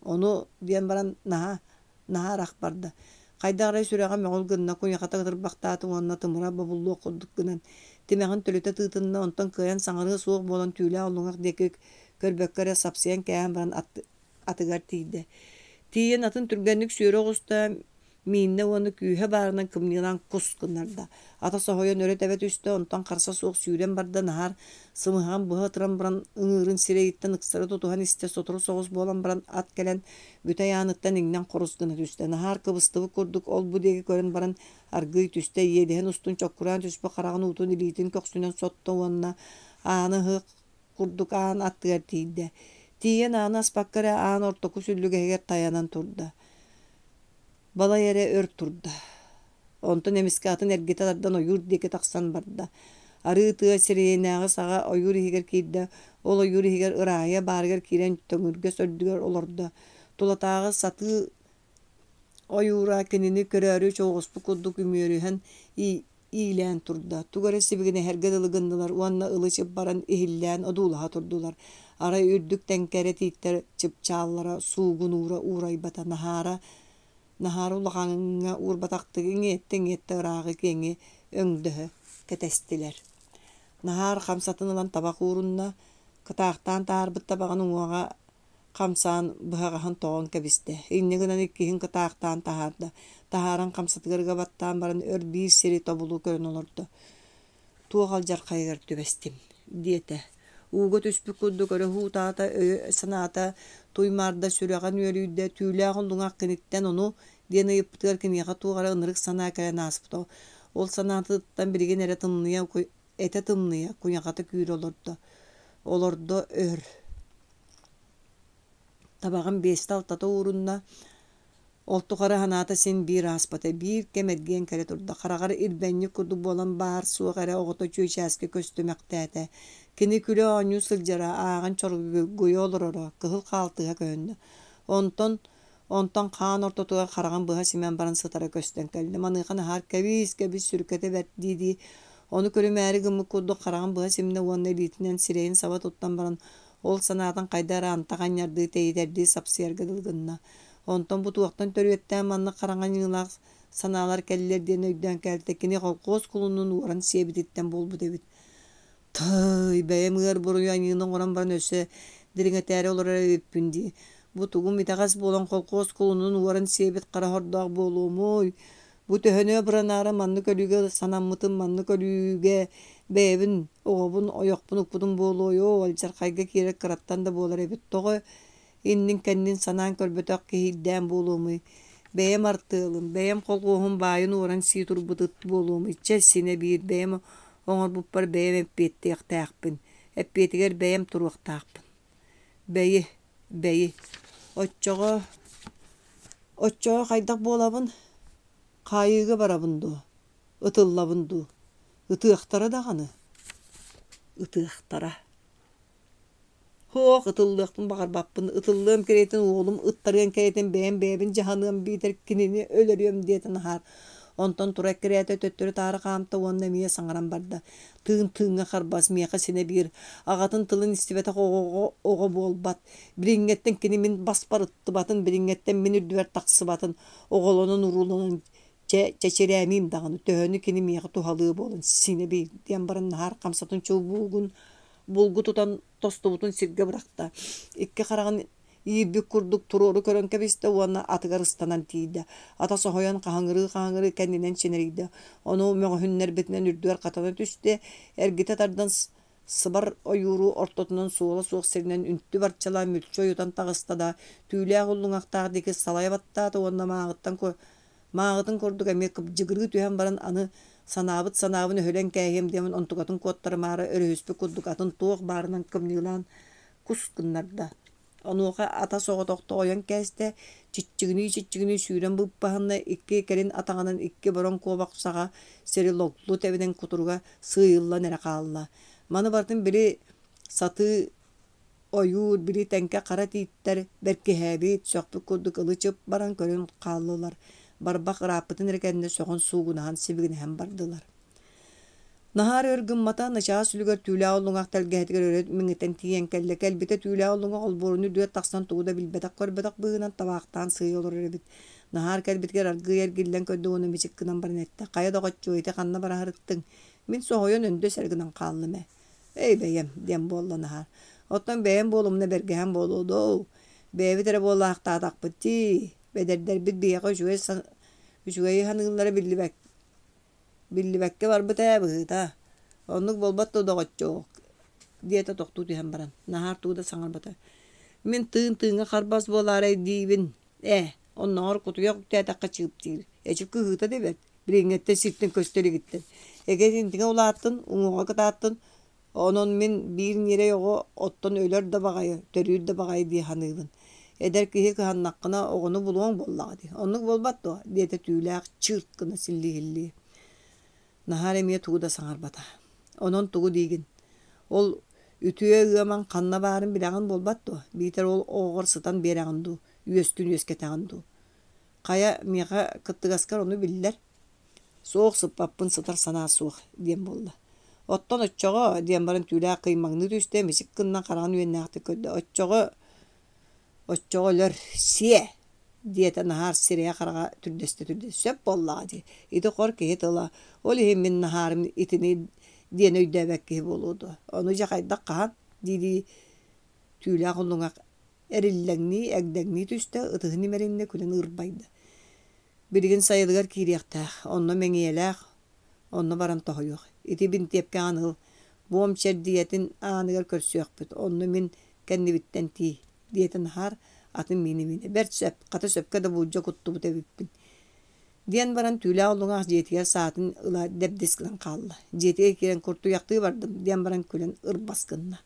ону диэн баран наһаа, наһаа ырах барда. Хайдах эрэ сүрэҕэ мөҕүл гынна, куйахата ытырбахтаата уонна тымыра бобуллуох курдук гынан, тимэҕин төлүтэ тыытынна, онтон кыайан саҥарыа суох буолан түүлээх уллуҥах диэки көрбөккө эрэ сапсыйан кээһэн баран атыгар тиийдэ. Тиийэн атын түргэнник сүөрэ оҕуста, мииннэ уонна күүһэ баарынан кымньыылаан кус гыннарда. Ата соһуйан өрө тэбэ түстэ, онтон харса суох сүүрэн барда, наһаар сымыһаҕын быһа ытыран баран ыҥыырын сирэйиттэн ыксары тутуһан истэ, сотору соҕус буолан баран ат кэлэн бүтэй ааныттан иҥнэн хорус гына түстэ. Наһаар кыбыстыбыт курдук ол-бу диэки көрөн баран аргыый түстэ, иэдэһин устун чоккураан түспүт хараҕын уутун илиитин көхсүнэн сотто уонна ааны ыһыах курдук аан аттыгар тиийдэ. Тиийэн ааны аспакка эрэ аан ортоку сүллүгэһигэр тайанан турда. Балай эрэ өр турда. Онтон эмискэ атын эргитэ тардан ойуур диэки тахсан барда. Арыы тыа сирэйинээҕи саҕа ойуур иһигэр киирдэ, ол ойуур иһигэр ырааһыйа баарыгар киирэн төҥүргэс үрдүгэр олордо. Тулатааҕы сатыы ойуура кинини көрөөрү чоҕуспут курдук үмүөрүһэн иилээн турда, тугу эрэ сибигинэһэргэ дылы гыннылар уонна ылы-чып баран иһиллээн одуулаһа турдулар. Арай үрдүк тэҥкэ тииттэр чыпчааллара суугунуура уурайбата наһаара наһаара улахаҥҥа уурбатахтык иҥиэттэ-иҥиэттэ ырааҕы-киэҥи өҥдөһө кэтэстилэр. Наһаар хамсатын ылан табах уурунна, кытаахтаан таһаарбыт табаҕын уҥуоҕа Хамсаан, быһаҕаһын тоҕон кэбистэ. Инньэ гынан иккиһин кытаахтаан таһаарда. Таһааран хамсатыгар ыга баттаан баран өр биир сири тобулу көрөн олордо. Туох алдьархайыгар түбэстим диэтэ. Ууга түспүт курдук өрө уһуутаата, өйө-санаата туймаарда, сүрэҕэ нүөлүйдэ, түүлээх уллуҥах киниттэн ону диэн ыйыппытыгар киниэхэ туох эрэ ынырык санаа кэлэн ааспыта. Ол санаатыттан билигин эрэ тымныйа, этэ тымныйа, куйахата күүрэ олордо. Олордо өр. Табаҕын биэстэ-алтата уурунна, ол тухары санаата син биир ааспата, биир кэм эргийэн кэлэ турда, хараҕар ирбэнньик курдук буолан баар-суох эрэ оҕото чүөчээски көстүмэхтээтэ. Кини күлэ-оонньуу сылдьара, ааҕан чоргуйа олороро, кыһыл хаалтыһа көһүннэ. Онтон онтон хаан ортотугар хараҕын быһа симэн баран сытара көстөн кэллэ. Маныаха Наһаар кэбиис, кэбис, сүркэтэ бэрт дии-дии, ону көрүмээри гыммыт курдук хараҕын быһа симнэ уонна илиитинэн сирэйин саба туттан баран ол санаатын хайда эрэ антах анньардыы тэйитэрдии сапсыйарга дылы гынна. Онтон бу туохтан төрүөттээн маннык хараҥа аньыылаах санаалар кэллилэр диэн өйдөөн кэлтэ кини холкуос кулунун уоран сиэбититтэн буолбут эбит. Тыый, бэйэм ыар буруйу аньыыны оҥорон баран өссө дириҥэтээри олорор эбиппин дии. Бу тугум итэҕэс буолан холкуос кулунун уоран сиэбит хара сордоох буолуомуй? Бу төһөнү абыранаары маннык өлүүгэ санаммытым, маннык өлүүгэ бэйэбин, оҕобун, ойохпун укпутум буолуойоо, алдьархайга киирэр кыраттан да буолар эбит. Тоҕо иннин-кэннин санаан көрбөтөх киһийдээн буолуомуй? Бэйэм артыалым, бэйэм колхуоһум баайын уоран сии турбут ыт буолуомуй? Чэ, синэ биир бэйэм оҥорбуппар бэйэм эппиэттиэхтээхпин, эппиэтигэр бэйэм туруохтаахпын. Бэйи, бэйи, оччоҕо Оччоҕо хайдах буолабын? Хаайыыга барабын дуо? Ытыллабын дуу? Ытыахтара даҕаны? Ытыахтара. Һуох, ытыллыахпын баҕарбаппын. Ытыллыам кэриэтин уолум ыттарыан кэриэтин бэйэм бэйэбин дьаһаныам биитэр кинини өлөрүөм диэтэ Наһаар. Онтон тура эккирээтэ төттөрү-таары хаамта уонна эмиэ саҥаран барда. Тыын тыыҥҥа харбас, миэхэ синэ биир. Аҕатын тылын истибэтэх оҕоҕо оҕо буолбат. Билиҥҥэттэн кини мин баспар ыттыбатын, билиҥҥэттэн мин үрдүбэр тахсыбатын, оҕолонон-урууланан чэ чэчирээмиим даҕаны, төһөнү кини миэхэ туһалыа буолан синэ биир диэн баран Наһаар хамсатын чулбуугун булгу тутан тостубутун сиргэ бырахта. Икки хараҕын иирбит курдук туруору көрөн кэбистэ уонна атыгар ыстанан тиийдэ. Ата соһуйан хаһыҥырыы-хаһыҥырыы кэннинэн чинэрийдэ. Ону мөҕүһүннэрбитинэн үрдүгэр хатана түстэ, эргитэ тардан Сыбар ойууру ортотунан суола суох сиринэн үнтү барчалаан мүлчү ойутан таҕыста да, түүлээх уллуҥахтаах диэки салайа баттаата уонна мааҕыттан мааҕытын курдук эмиэ кыбдьыгырыы түһэн баран аны санаабыт санаабын өһүлэн кээһиэм диэмин онтукатын куоттарымаары өрүһүспүт курдук атын туох баарынан кымньыылаан кус гыннарда. Онуоха ата соҕотохто ойон кээстэ, чиччигинии-чиччигинии сүүрэн быыппаһынна, икки кэлин атаҕынан икки бороҥ куобах саҕа сири логлу тэбинэн кутуруга сыыйыллан эрэ хаалла. Маны барытын били сатыы ойуур, били тэҥкэ хара тииттэр бэркиһээбит, сөхпүт курдук ылы-чып баран көрөн хааллылар. Барбах ырааппытын эрэ кэннэ сөҕөн суугунаһан сибигинэһэн бардылар. Наһаар өр гыммата, начаас үлүгэр түүлээх уллуҥах тэлгэһэтигэр өрө миҥэтэн тиийэн кэллэ. Кэлбитэ түүлээх уллуҥах олбуорун үрдүгэр тахсан тугу да билбэтэх-көрбөтөх быһыынан табаахтаан сыыйа олорор эбит. Наһаар кэлбитигэр аргыый эргиллэн көрдө уонна мичик гынан баран эттэ: «Хайа доҕоччуок, ити ханна бараһырыттыҥ? Мин соһуйан өндөс эрэ гынан хааллым ээ». «Эй, бэйэм» диэн буолла Наһаар. «Оттон бэйэм буолумна бэргэһэм буолуо дуу? Бэйэбит эрэ буолаахтаатахпыт дии. Бэдэрдэрбит биһиэхэ үчүгэй үчүгэйи саныыллара биллибэт Биллибэккэ барбыт ээ, быһыыта. Оннук буолбат дуо, доҕоччуок? диэтэ тохтуу түһэн баран. Наһаар тугу да саҥарбата. Мин тыын тыыҥҥа харбас буолаарай диибин. Ээ, оннооҕор кутуйах үктээтэххэ чыыптыыр. Эчи кыһыыта да бэрт. Билиҥҥэттэн сиртэн көстө илигиттэн. Эгэ итинтиҥэ улааттын, уҥуоҕа кытааттын, Онон мин биир ньирэй оҕо оттон өлөр да баҕайы, төрүүр да баҕайы дии саныыбын. Эдэр киһи кыһаннаххына оҕону булуоҥ буоллаҕа дии. Оннук буолбат дуо? диэтэ түүлээх чыырт гына силлии-силлии. Наһаар эмиэ тугу да саҥарбата. Онон тугу диигин? Ол үтүө ыамаҥ ханна баарын билэҕин буолбат дуо? Биитэр ол оҕоҕор сытан биэрэҕин дуу, үөскүн үөскэтэҕин дуу? Хайа, миэхэ кыттыгаскар ону биллэр. Суох, сыппаппын, сытар санаа суох, диэн буолла. Оттон оччоҕо, диэн баран түүлээх кыймаҥныы түстэ, мичик гынан хараҕын үөннээхтик көрдө. Оччоҕо, оччоҕо өлөр, сиэ, диэтэ Наһаар сирэйэ-хараҕа түрдэстэ-түрдэстэ. Сөп буоллаҕа дии, ити хор киһи тыла. Ол иһин мин Наһаарым итини диэн өйдөөбөт киһи буолуо дуо? Ону дьэ хайдах хаһан дии-дии түүлээх уллуҥах Эриллэҥнии, эгдэҥнии түстэ, ытыһын имэриннэ, күлэн ырбайда. Билигин сайылыгар киириэхтээх, онно мэҥиэлээх, онно баран тоһуйуох. Ити бинтиэпкэҕин ыл, буом чэрдийэтин ааныгар көрсүөхпүт, онно мин кэннибиттэн тиий, диэтэ Наһаар, атын миинэ-миинэ. Бэрт сөп, хата сөпкө да буулдьа куттубут эбиппин диэн баран түүлээх уллуҥах дьиэтигэр саатын ыла дэбдис гынан хаалла. Дьиэтигэр киирэн куртуйахтыы бардым диэн баран күлэн ырбас гынна.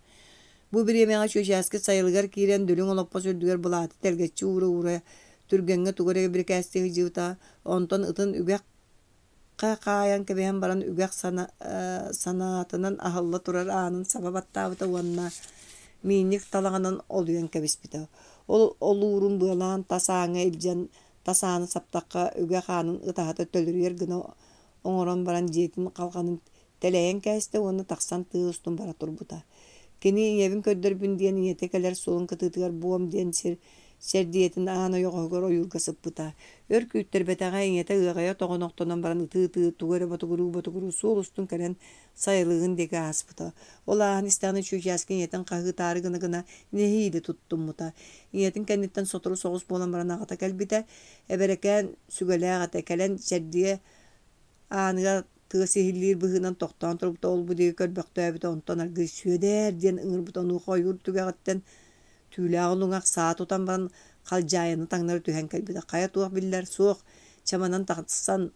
Бу бириэмэҕэ Чүөчээски сайылыгар киирэн дүлүҥ олоппос үрдүгэр былааты тэлгэччи уура-уура түргэҥҥэ тугу эрэ бирикээстии сылдьыбыта, онтон ытын үгэххэ хаайан кэбиһэн баран үгэх санаатынан аһылла турар аанын саба баттаабыта уонна миинньик талаҕынан олуйан кэбиспитэ. Ол олуурун быалаан тас ааҥҥа илдьэн тас ааны саптахха үгэх аанын ытаһата төлөрүйэр гына оҥорон баран дьиэтин халҕанын тэлэйэн кээстэ уонна тахсан тыа устун бара турбута. Кини ийэбин көрдөрбүн диэн ийэтэ кэлэр суолун кытыытыгар буом диэн сир сэрдийэтин аан ойоҕоһугар ойуурга сыппыта. Өр күүттэрбэтэҕэ ийэтэ ыаҕайа тоҕонохтонон баран ытыы-ытыы тугу эрэ ботугуруу-ботугуруу суол устун кэлэн сайылыгын диэки ааспыта. Ол ааһан истэҕинэ Чүүчээски ийэтин хаһыытаары гына-гына нэһиилэ туттуммута. Ийэтин кэнниттэн сотору соҕус буолан баран аҕата кэлбитэ. Эбэрэкээн сүгэлээх этэ, кэлэн чэрдийэ ааныгар тыас иһиллиир быһыынан тохтоон турбута, ол-бу диэки көрбөхтөөбүтэ, онтон аргыый «Сүөдээр» диэн ыҥырбыта, онуоха ойуур түгэҕиттэн түүлээх улуҥах саа тутан баран халдьаайыны таҥнары түһэн кэлбитэ. Хайа туох биллэр, суох, чаманан тахсан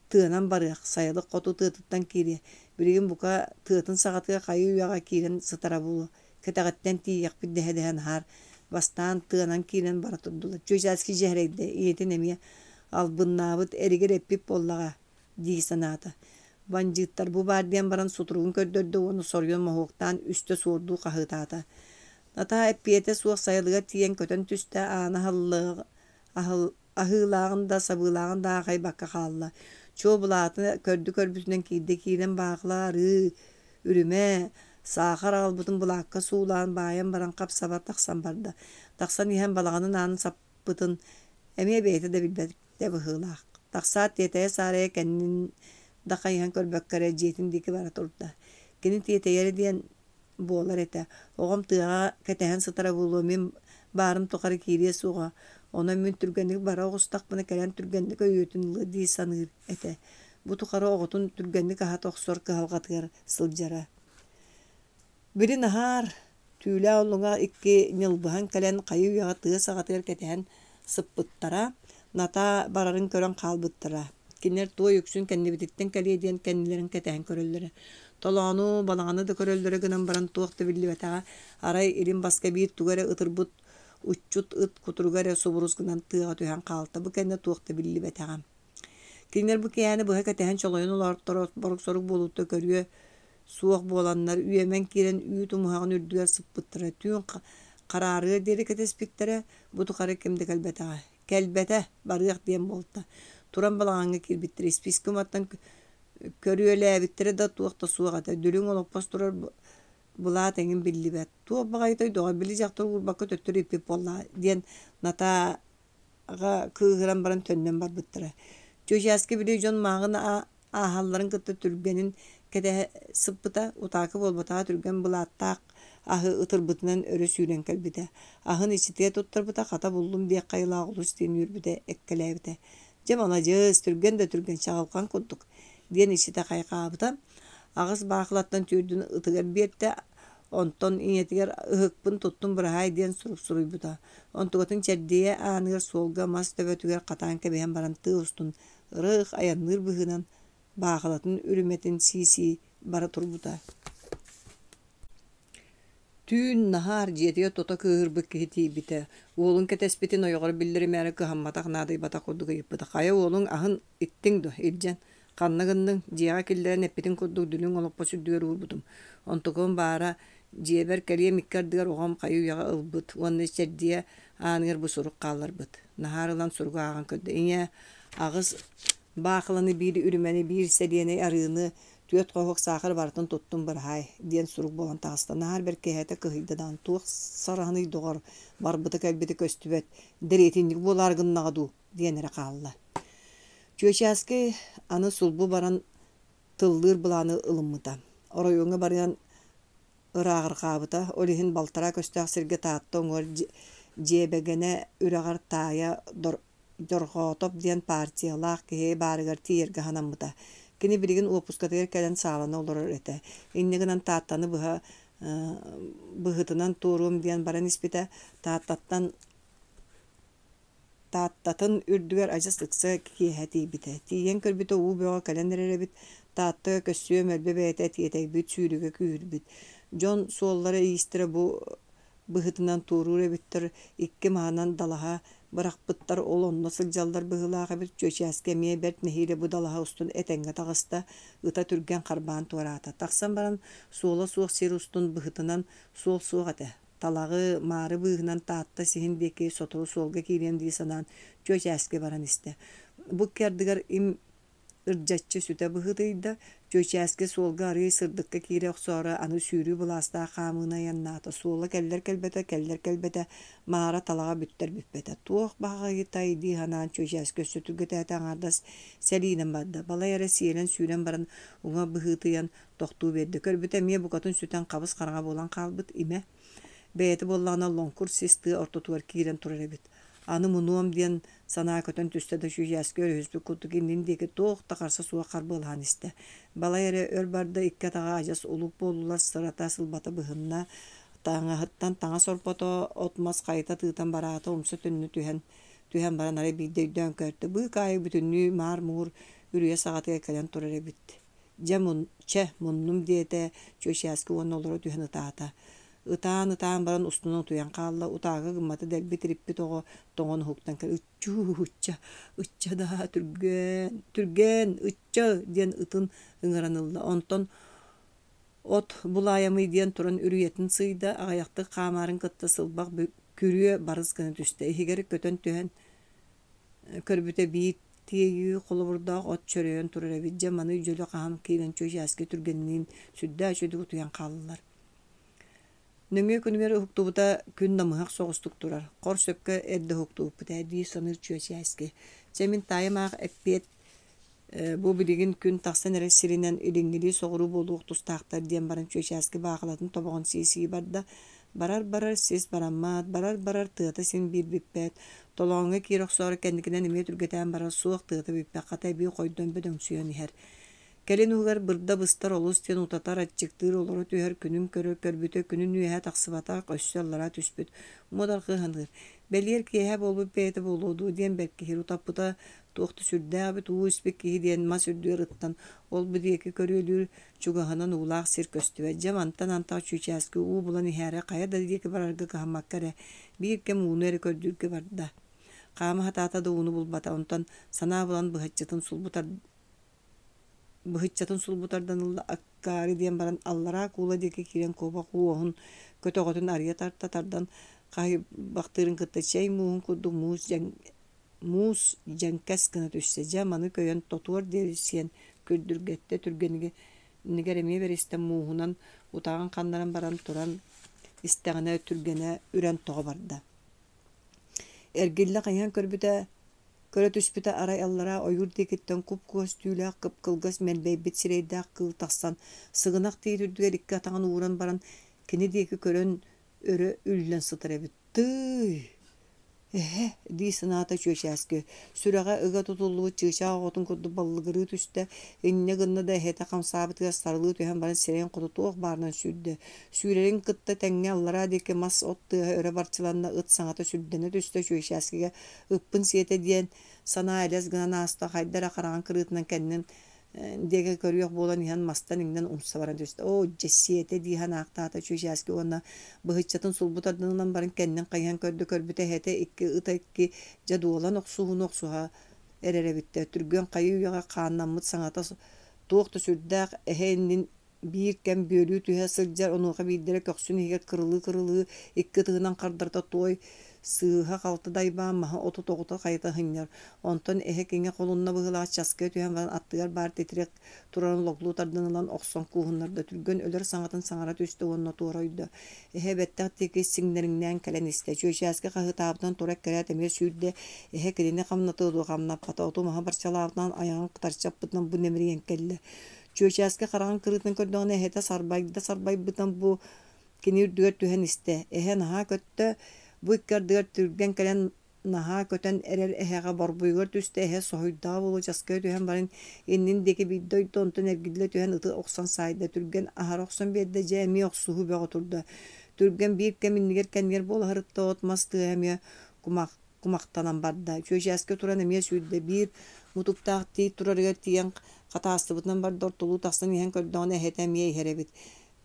тыанан барыах, сайылык хоту тыатыттан киириэ, билигин бука тыатын саҕатыгар хайыы-үйэҕэ киирэн сытара буолуо, кэтэҕиттэн тиийиэхпит дэһэ-дэһэ наһаар бастаан тыанан киирэн бара турдулар. Чүөчээски дьэһэрэйдэ, ийэтин эмиэ албыннаабыт, эригэр эппит буоллаҕа дии санаата. Бандьыыттар бу баар диэн баран сутуругун көрдөрдө уонна соруйан моһуоктаан үстэ суордуу хаһыытаата. Натаа эппиэтэ суох сайылыгар тиийэн көтөн түстэ, аана аһыылааҕын да, сабыылааҕын да аахайбакка хаалла. Чуо былааты көрдү-көрбүтүнэн киирдэ киирэн баахыла арыы, үрүмэ, саахар аҕалбытын былаакка суулаан баайан баран хап-сабар тахсан барда. Тахсан иһэн балаҕанын аанын саппытын эмиэ бэйэтэ да билбэтэ быһыылаах. Тахсаат тиэтэйэ-саарайа кэннин да хайыһан көрбөккө эрэ дьиэтин диэки бара турда. Кини тиэтэйэрэ диэн буолар этэ. Оҕом тыаҕа кэтэһэн сытара буолуо, мин баарым тухары киириэ суоҕа, онон мин түргэнник бара оҕустахпына кэлэн түргэнник өйүөтүн ылыа дии саныыр этэ. Бу тухары оҕотун түргэнник аһата охсор кыһалҕатыгар сылдьара. Били Наһаар түүлээх уллуҥах икки ньылбыһан кэлэн хайыы-үйэҕэ тыа саҕатыгар кэтэһэн сыппыттара, Натаа барарын көрөн хаалбыттара. Кинилэр туой үксүн кэннибититтэн кэлиэ диэн кэннилэрин кэтэһэн көрөллөрө. Толоону, балаҕаны да көрөллөрө гынан баран туох да биллибэтэҕэ. Арай илин баска биир тугу эрэ ытырбыт уччут ыт кутуруга эрэ субурус гынан тыаҕа түһэн хаалта. Бу кэннэ туох да биллибэтэҕэ. Кинилэр бу киэһэни быһа кэтэһэн чолойон олорторо борук-сорук буолуута көрүө суох буоланнар, үөмэн киирэн үүт умуһаҕын үрдүгэр сыппыттара. Түүн хараарыар диэри кэтэспиттэрэ, бу тухары ким да кэлбэтэҕэ. Кэлбэтэ, барыах диэн буолта. Туран балаҕаҥҥа киирбиттэрэ, испиискэ уматтан көрүөлээбиттэрэ да туох да суох этэ. Дүлүҥ олоппос турар былаат эҥин биллибэт. Туох баҕайытай доҕор, били дьахтар уурбакка төттөрү иппит буоллаҕа диэн Натаа аҕа кыыһыран баран төннөн барбыттара. Чүөчээски били дьон мааҕын ааһалларын кытта түргэнин кэтэһэ сыппыта, утаакы буолбатаҕа түргэн былааттаах аһы ытырбытынан өрө сүүрэн кэлбитэ. Аһын иччитигэр туттарбыта, хата буллум диэх хайылаах олус диэн үөрбүтэ, эккэлээбитэ. Дьэ маладьыас, түргэн да түргэн чаҕылхан курдук, диэн иччитэ хайҕаабыта. Аҕыс баахылаттан түөрдүн ытыгар биэртэ, онтон ийэтигэр ыһыкпын туттум быраһаай диэн сурук суруйбута. Онтукатын чэрдийэ ааныгар суолга мас төбөтүгэр хатаан кэбиһэн баран тыа устун ырых айанныыр быһыынан баахылатын үрүмэтин сии-сии бара турбута. Түүн Наһаар дьиэтигэр тута кыыһырбыт киһи тиийбитэ. Уолун кэтэспитин ойоҕор биллэримээри кыһамматах, наадыйбатах курдук ыйыппыта. «Хайа уолуҥ аһын иттиҥ дуо, илдьэн? Ханна гынныҥ? Дьиэҕэ киллэрэн эппитин курдук дүлүҥ олоппос үрдүгэр уурбутум. Онтукум баара Дьиэбэр кэлиэм икки ардыгар оҕом хайы-үйэҕэ ылбыт уонна чэрдийэ ааныгар бу сурук хаалларбыт. Наһаар ылан суругу ааҕан көрдө. Ийээ, аҕыс баахыланы, биир үрүмэни, биир сэлиэнэй арыыны, түөрт хоһуок саахары барытын туттум быраһаай диэн сурук буолан таҕыста. Наһаар бэркиһээтэ кыһыйда даҕаны туох сараһыный доҕор, барбыта-кэлбитэ көстүбэт, дэриэтинньик буолаары гыннаҕа дуу диэн эрэ хаалла. Чүөчээски аны сулбу баран тыллыыр былааны ылыммыта. Оройуоҥҥа барыан ырааҕырҕаабыта, ол иһин балтараа көстөөх сиргэ Таатта уҥуор Дьиэбэгэнэ үрэҕэр таайа Дорҕоотоп диэн партиялаах киһи баарыгар тиийэргэ санаммыта. Кини билигин уоппускатыгар кэлэн саалана олорор этэ. Инньэ гынан Тааттаны быһа быһытынан туоруом диэн баран испитэ. Тааттаттан Тааттатын үрдүгэр адьас ыкса киэһэ тиийбитэ. Тиийэн көрбүтэ уу бөҕө кэлэн эрэр эбит. Таатта көссүө мөлбө бэйэтэ тиэтэйбит, сүүрүгэ күүһүрбүт. Дьон суоллара-иистэрэ бу быһытынан туоруур эбиттэр, икки маһынан далаһа бырахпыттар, ол онно сылдьаллар быһыылаах эбит. Чүөчээски эмиэ бэрт нэһиилэ бу далаһа устун этэҥҥэ таҕыста, ыта түргэн харбаан туораата. Тахсан баран суола суох сир устун быһытынан суол суох этэ. Талаҕы, маары быыһынан Таатта сиһин диэки сотору суолга киириэм дии санаан, Чүөчээски баран истэ. Бу икки ардыгар им ырдьаччы сүтэ быһыытыйда, Чүөчээски суолга арыый сырдыкка киирэ охсоору аны сүүрүү былаастаах хаамыыны айаннаата. Суола кэллэр кэлбэтэ, кэллэр кэлбэтэ, маара талаҕа бүттэр бүппэтэ. Туох баҕайытай дии санаан Чүөчээски өссө түргэтээтэ аҥаардас сэлиинэн барда. Балай эрэ сиэлэн сүүрэн баран уҥа быһыытыйан тохтуу биэрдэ. Көрбүтэ эмиэ букатын сүтэн хабыс-хараҥа буолан хаалбыт, имэ бэйэтэ буоллаҕына лоҥкур сис тыа ортотугар киирэн турар эбит. Аны мунуом диэн санаа көтөн түстэ да Чүүйээскэ өрүһүспүт курдук иннин диэки туох да харса суох харбыалаһан истэ. Балай эрэ өр барда икки атаҕа адьас улук буоллулар, сырата сылбата быһынна, таҥаһыттан таҥас орпото, от-мас хайыта тыытан бараата умса төннө түһэн түһэн баран арай биирдэ өйдөөн көрдө, быыкаайы бүтүннүү маар-муур үрүйэ саҕатыгар кэлэн турар эбит. Дьэ, мун, чэ, муннум диэтэ Чүөчээски уонна олоро түһэн ытаата. Ытаан-ытаан баран устунан утуйан хаалла, утааҕы гыммата дэлби тириппит оҕо тоҥон уһуктан кэлэ «Ыччуу, ычча, ычча даа, түргэн, түргэн, ычча!» диэн ытын ыҥыран ылла. Онтон от булаайамый диэн туран үрүйэтин сыыйда, аҕыйахтык хаамаарын кытта сылбах күрүө барыс гына түстэ. Иһигэр көтөн түһэн көрбүтэ биир тиэйии холобурдаах от чөрөйөн турар эбит. Дьэ маны дьөлө хаһан киирэн Чүөчээски түргэнниин сүрдээх үчүгэйдик утуйан хааллылар. Нөҥүө күнүгэр уһуктубута күн намыһах соҕустук турар. Хор сөпкө эрдэ уһуктубуппут ээ дии саныыр Чүөчээски. Чэ мин таайым аах эппиэт бу билигин күн тахсан эрэр сиринэн илиҥҥилии соҕуруу буолуох тустаахтар диэн баран Чүөчээски баахылатын тобоҕун сии-сии барда. Барар-барар сис бараммат, барар-барар тыата син биир бүппэт. Толооҥҥо киирэ охсоору кэнникинэн эмиэ түргэтээн барар суох тыата бүппэт, хата эбии хойдон бөдөҥсүйэн иһэр. Кэлин уһугар бырда быстар олус диэн утатар, аччыктыыр, олоро түһэр күнүн көрөр көрбүтэ күнүн үөһэ тахсыбатах, өссө аллара түспүт. Муодарҕыы саныыр. Бэлиэр киэһэ буолбут бэйэтэ буолуо дуу диэн бэркиһиир утаппыта туох да сүрдээх эбит уу испит киһи диэн мас үрдүгэр ыттан ол-бу диэки көрүөлүүр чугаһынан уулаах сир көстүбэт. Дьэ мантан антах Чүүчээски уу булан иһээри хайа да диэки барарга кыһаммакка эрэ биир кэм ууну эрэ көрдүүргэ барда. Хаама сатаата да ууну булбата, онтон санаа булан быһаччытын сулбутар быһыччатын сулбутардан ылла аккаары диэн баран аллараа куула диэки киирэн куобах уоһун көтөҕөтүн арыйа тарта тардан хаһыйбахтыырын кытта чэй мууһун курдук муус дьэҥ муус дьэҥкэс гына түстэ дьэ маны көйөн тотуор диэри сиэн күрдүргэттэ түргэнигэр эмиэ бэристэ мууһунан утаҕын ханнаран баран туран истэҕинэ түргэнэ үрэн тоҕо барда эргиллэ хайыһан көрбүтэ Көрө түспүтэ арай аллараа ойуур диэкиттэн куп-куос түүлээх кып-кылгас мэлбэйбит сирэйдээх кыыл тахсан, сыгынах тиит үрдүгэр икки атаҕын ууран баран, кини диэки көрөн өрө үллэн сытар эбит. «Тыый! Эһэ!» дии санаата Чүөчээски. Сүрэҕэ ыга тутуллубут чыычаах оҕотун курдук баллыгырыы түстэ, инньэ гынна да эһэтэ хамсаабытыгар сарылыы түһэн баран сирэйин хоту туох баарынан сүүрдэ. Сүүрэрин кытта тэҥҥэ аллараа диэки мас-от тыаһа өрө барчыланна, ыт саҥата сүрдэнэ түстэ Чүөчээскигэ Ыппын сиэтэ диэн санаа элэс гынан ааста, хайда эрэ хараҕын кырыытынан кэннин диэки көрүөх буолан иһэн мастан иҥнэн умса баран түстэ. Оо, дьэ сиэтэ дии санаахтаата Чүөчээски уонна быһыччатын сулбу тардан ылан баран кэннин хайыһан көрдө көрбүтэ эһэтэ икки ыта икки дьэ дуолан охсуһууну охсуһа эрэр эбиттэр. Түргэн хайыы үйэҕэ хааннаммыт саҥата туох да сүрдээх эһэ иннин биир кэм бүөлүү түһэ сылдьар, онуоха биирдэрэ көхсүн иһигэр кырылыы-кырылыы икки ытыһынан хардарыта туой сыыһа-халты дайбаан маһы оту тоҕута хайыта сынньар. Онтон эһэ киҥэ холунна быһыылаах часкыйа түһэн баран аттыгар баар титирик турарын логлуу тардан ылан охсон кууһуннарда, түргэн өлөр саҥатын саҥара түстэ уонна туора ойдо. Эһэ бэттэх диэки сиҥнэриҥнээн кэлэн истэ. Чүөчээски хаһыытаабытынан тура эккирээт эмиэ сүүрдэ, эһэ кинини хамнатыа дуо хамнаппата, оту-маһы барчалаабытынан айаҕын кытарчаппытынан бу нэмирийэн кэллэ. Чүөчээски хараҕын кырыытын көрдөҕүнэ эһэтэ сарбайда сарбайбытынан бу кини үрдүгэр түһэн истэ. Эһэ наһаа көттө, Бу икки ардыгар Түргэн кэлэн наһаа көтөн эрэр эһэҕэ борбуйугар түстэ, эһэ соһуйдаҕа буолуо часкыйа түһэн баран иннин диэки биирдэ ойдо, онтон эргиллэ түһэн ыты охсон саайда, Түргэн аһара охсон биэрдэ, дьэ эмиэ охсуһуу бөҕө турда. Түргэн биир кэм иннигэр-кэннигэр буола сырытта, от-мас тыаһа эмиэ кумах кумахтанан барда. Чүөчээски туран эмиэ сүүрдэ, биир мутуктаах тиит турарыгар тиийэн хатаастыбытынан барда, ортолуу тахсан иһэн көрдөҕүнэ эһэтэ эмиэ иһэр эбит.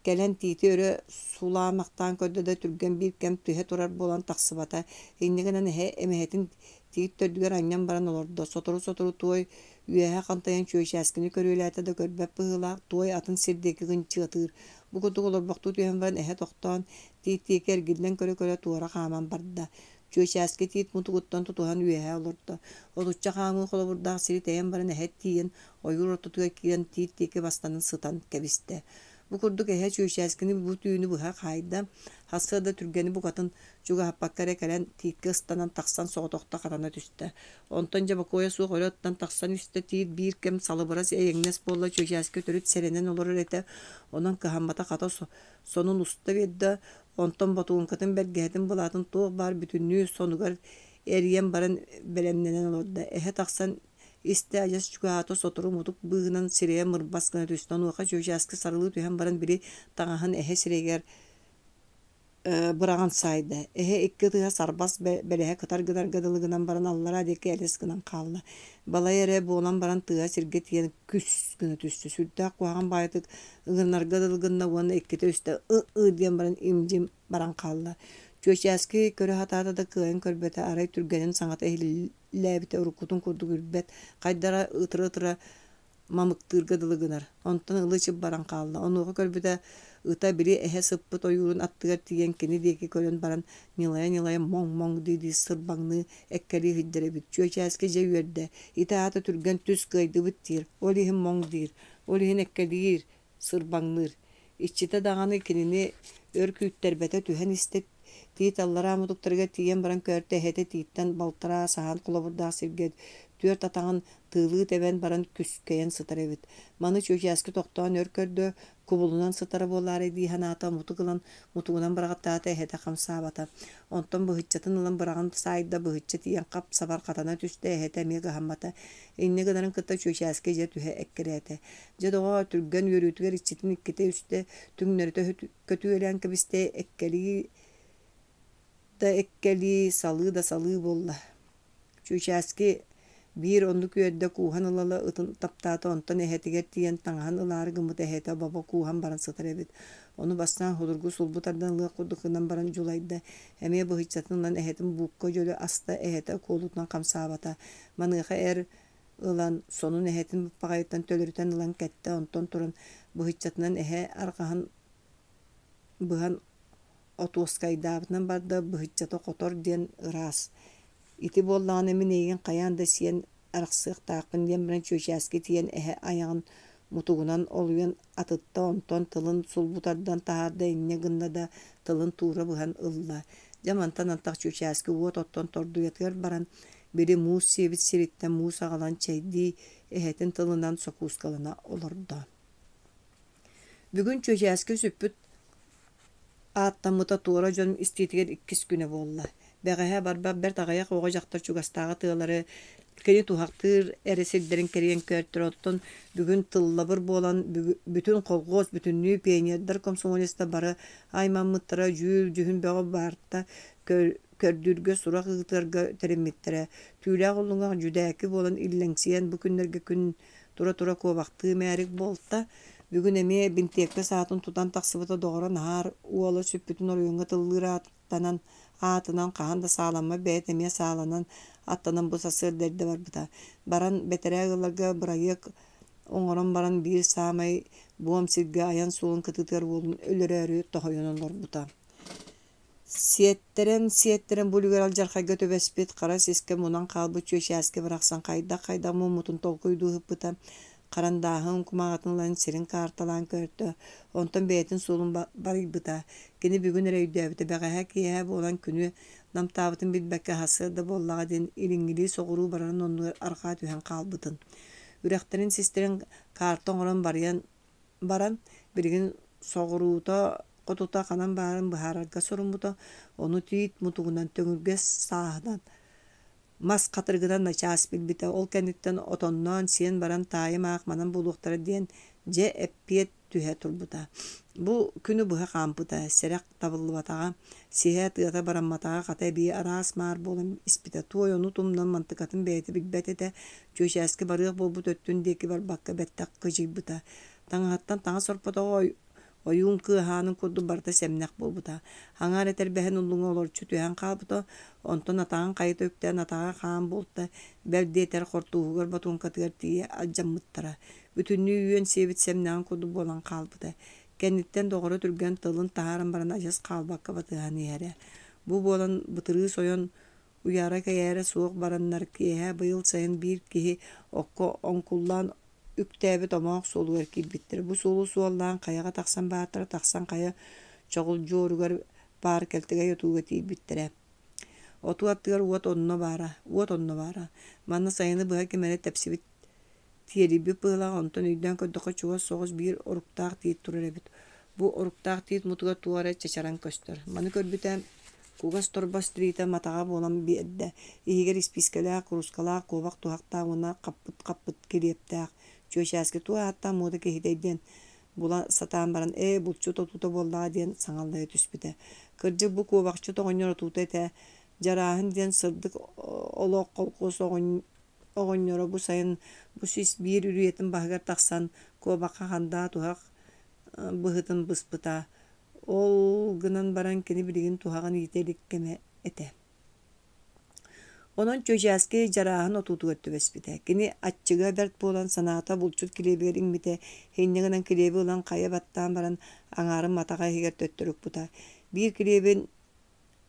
Кэлэн тиити өрө сулаамахтаан көрдө да түргэн биир кэм түһэ турар буолан тахсыбата. Инньэ гынан эһэ эмэһэтин тиит төрдүгэр анньан баран олордо. Сотору-сотору туой үөһэ хантайан чүөчээскини көрүөлээтэ да көрбөт быһыылаах, туой атын сир диэки кынчыатыыр. Бу курдук олорбохтуу түһэн баран эһэ тохтоон, тиит диэки эргиллэн көрө-көрө туора хааман барда. Чүөчээски тиит мутугуттан тутуһан үөһэ олордо. Отучча хаамыы холобурдаах сири тэйэн баран эһэ тиийэн, ойуур ортотугар киирэн тиит диэки бастанан сытан кэбистэ. Бу курдук эһэ Чүөчээскини бу түүнү быһа хаайда, сарсыарда Түргэни букатын чугаһаппакка эрэ кэлэн тииккэ ыстанан тахсан соҕотохто хатана түстэ. Онтон дьэ бокуойа суох өрө ыттан тахсан истэ, тиит биир кэм салыбырас эйэҥнэс буолла, Чүөчээски төрүт сэрэнэн олорор этэ, онон кыһаммата хата сонун уста биэрдэ, онтон ботуоҥкатын, бэргэһэтин, былаатын туох баар бүтүннүү сонугар эрийэн баран бэлэмнэнэн олордо. Эһэ тахсан истэ адьас чугаһаата сотору мутук быыһынан сирэйэ мырбас гына түстэ. Онуоха чүөчээски сарылыы түһэн баран били таҥаһын эһэ сирэйигэр быраҕан саайда. Эһэ икки ытыһа сарбас бэлэһэ кытар гынарга дылы гынан баран аллараа диэки элэс гынан хаалла. Балай эрэ буолан баран тыаһа сиргэ тиийэн күс гына түстэ. Сүрдээх куһаҕан баайытык ыҥырынарга дылы гынна уонна иккитэ-үстэ ы-ы диэн баран им-дьим баран хаалла. Чүөчээски көрө сатаата да кыайан көрбөтө, арай түргэнин саҥата иһиллээбитэ уруккутун курдук үрбэт, хайдара ытыра-ытыра мамыктыырга дылы гынар. Онтон ылы-чып баран хаалла. Онуоха көрбүтэ, ыта били эһэ сыппыт ойуурун аттыгар тиийэн кини диэки көрөн баран ньылайа-ньылайа моҥ-моҥ дии-дии сырбаҥныы эккэлии сылдьар эбит. Чүөчээски дьэ үөрдэ. Ити аата түргэн түс кыайдыбыт диир, ол иһин моҥ диир, ол иһин эккэлиир, сырбаҥныыр. Иччитэ даҕаны кинини өр күүттэрбэтэ түһэн истэ, тиит аллараа мутуктарыгар тиийэн баран көөртө эһэтэ тииттэн балтараа саһаан холобурдаах сиргэ түөрт атаҕын тыылыы тэбэн баран күскэйэн сытар эбит. Маны чүөчээски тохтоон өр көрдө, кубулунан сытара буолаарай дии санаата, мутук ылан мутугунан быраҕаттаата эһэтэ хамсаабата. Онтон быһыччатын ылан быраҕан саайда, быһычча тиийэн хап-сабар хатана түстэ, эһэтэ эмиэ кыһаммата. Инньэ гынарын кытта чүөчээски дьэ түһэ эккирээтэ. Дьэ доҕоор, түргэн үөрүүтүгэр иччитин иккитэ-үстэ түҥнэритэ көтүөлээн кэбистэ, эккэлии да эккэлии, салыы да салыы буолла. Чүөчээски биир оннук үөрдэ кууһан ыла-ыла ытын таптаата, онтон эһэтигэр тиийэн таҥаһын ылаары гыммыт эһэтэ бобо кууһан баран сытар эбит. Ону бастаан судургу сулбу тардан ылыах курдук гынан баран дьулайда, эмиэ быһыччатын ылан эһэтин буукка дьөлө аста, эһэтэ куолутунан хамсаабата. Маныаха эр ылан, сонун эһэтин баппаҕайыттан төлөрүтэн ылан кэттэ, онтон туран быһыччатынан эһэ арҕаһын быһан отуоскайдаабытынан барда, быһыччата хотор диэн ыраас. Ити буоллаҕына мин эйигин хайаан да сиэн арахсыахтаахпын диэн баран чүөчээски тиийэн эһэ айаҕын мутугунан олуйан атытта, онтон тылын сулбу тардан таһаарда, инньэ гынна да тылын туура быһан ылла. Дьэ мантан антах чүөчээски уот оттон тордуйатыгар баран били муус сиэбит сириттэн муус аҕалан чэйдии, эһэтин тылынан сокуускалана олордо. Бүгүн чүөчээски сүппүт ааттаммыта туора дьон истиитигэр иккис күнэ буолла. Бэҕэһээ барбах бэрт аҕыйах оҕо-дьахтар чугастааҕы тыалары кини туһахтыыр эрэ сирдэрин кэрийэн көөртөр, оттон бүгүн тыллабыр буолан бүтүн колхуос бүтүннүү пионердар, комсомолецтар бары аймаммыттара, дьүүл-дьүһүн бөҕө баарта көрдүүргэ, сурах ыытарга тэриммиттэрэ. Түүлээх уллуҥах дьүдээки буолан иллэҥсийэн бу күннэргэ күн тура-тура куобахтыы мээрик буолта. Бүгүн эмиэ бинтиэпкэ саатын тутан тахсыбыта доҕоро Наһаар уола сүппүтүн оройуоҥҥа тыллыыр ааттанан аатынан хаһан да сааламмат бэйэтэ эмиэ сааланан аттанан бу сарсыарда эрдэ барбыта. Баран бэтэрээ ыалларга бырайыак оҥорон баран биир саамай буом сиргэ айан суолун кытыытыгар уолун өлөрөөрү тоһуйан олорбута. Сиэттэрэн-сиэттэрэн бу үлүгэр алдьархайга түбэспит, хара сискэ мунан хаалбыт чүөчээски барахсан хайдах-хайдах муммутун толкуйдуу сыппыта, харандааһын кумааҕытын ылан сирин каарталаан көрдө, онтон бэйэтин суолун барыйбыта. Кини бүгүн эрэ өйдөөбүтэ, бэҕэһээ киэһэ буолан күнү намтаабытын билбэккэ сарсыарда буоллаҕа диэн илиҥҥилии соҕуруу барарын оннугар арҕаа түһэн хаалбытын. Үрэхтэрин систэрин каарта оҥорон барыйан баран, билигин соҕуруута Хотута ханан баарын быһаарарга соруммута, ону тиит мутугунан төҥүргэс сааһынан мас хатырыгынан начаас билбитэ. Ол кэнниттэн отонноон сиэн баран таайым аах манан буолуохтара диэн дьэ эппиэт түһэ турбута. Бу күнү быһа хаампыта, сэрэх табыллыбатаҕа, сиһэ тыата барамматаҕа, хата эбии араас маар буолан испитэ. Туой ону тумнан мантыкатын бэйэтэ билбэт этэ, Чүөчээски барыах буолбут өттүн диэки барбакка бэттэх кыдьыйбыта. Таҥаһыттан таҥас орпотоҕо ойуун кыаһаанын курдук барыта сэмнэх буолбута. Аҥаар этэрбэһин уллуҥа олорчу түһэн хаалбыта, онтон атаҕын хайыта үктээн атаҕа хаан буолта, бэл диэтэр хортууһугар ботуоҥкатыгар тиийэ алдьаммыттара. Бүтүннүү үөн сиэбит сэмнэҕин курдук буолан хаалбыта. Кэнниттэн доҕоро түргэн тылын таһааран баран адьас хаалбакка батыһан иһэрэ. Бу буолан бытырыыс ойон уйаара-кэйээрэ суох бараннар киэһэ быйыл сайын биир киһи окко оҥкуллаан үктээбит омоох суолугар киирбиттэр. Бу суолу суоллаан хайаҕа тахсан баартара тахсан хайа чоҕулдьуоругар баар кэлтэгэй отууга тиийбиттэрэ. Отуу аттыгар уот онно баара, уот онно баара. Манна сайыны быһа ким эрэ тэпсибит Тиэрийбит быһыылаах, онтон өйдөөн көрдөххө чугас соҕус биир оруктаах тиит турар эбит. Бу оруктаах тиит мутуга туох эрэ чачаран көстөр. Маны көрбүтэ кугас торбос тириитэ матаҕа буолан биэрдэ. Иһигэр испиискэлээх, куруускалаах, куобах туһахтаах уонна хаппыт-хаппыт килиэптээх. Чүөчээски туох ааттаах муода киһитэй диэн була сатаан баран ээ булчут отуута буоллаҕа диэн саҥаллайа түспүтэ. Кырдьык бу куобахчыт оҕонньор отуута этэ. Дьарааһын диэн сырдык олох холкуос оҕонньоро бу сайын бу сис биир үрүйэтин баһыгар тахсан куобахха хандаа туһах быһытын быспыта. Ол гынан баран кини билигин туһаҕын иитэ илик кэмэ этэ. Онон Чүөчээски дьарааһын отуутугар түбэспитэ. Кини аччыга бэрт буолан санаата булчут килиэбигэр иҥмитэ, инньэ гынан килиэби ылан хайа баттаан баран аҥаарын матаҕа иһигэр төттөрү укпута. Биир килиэбин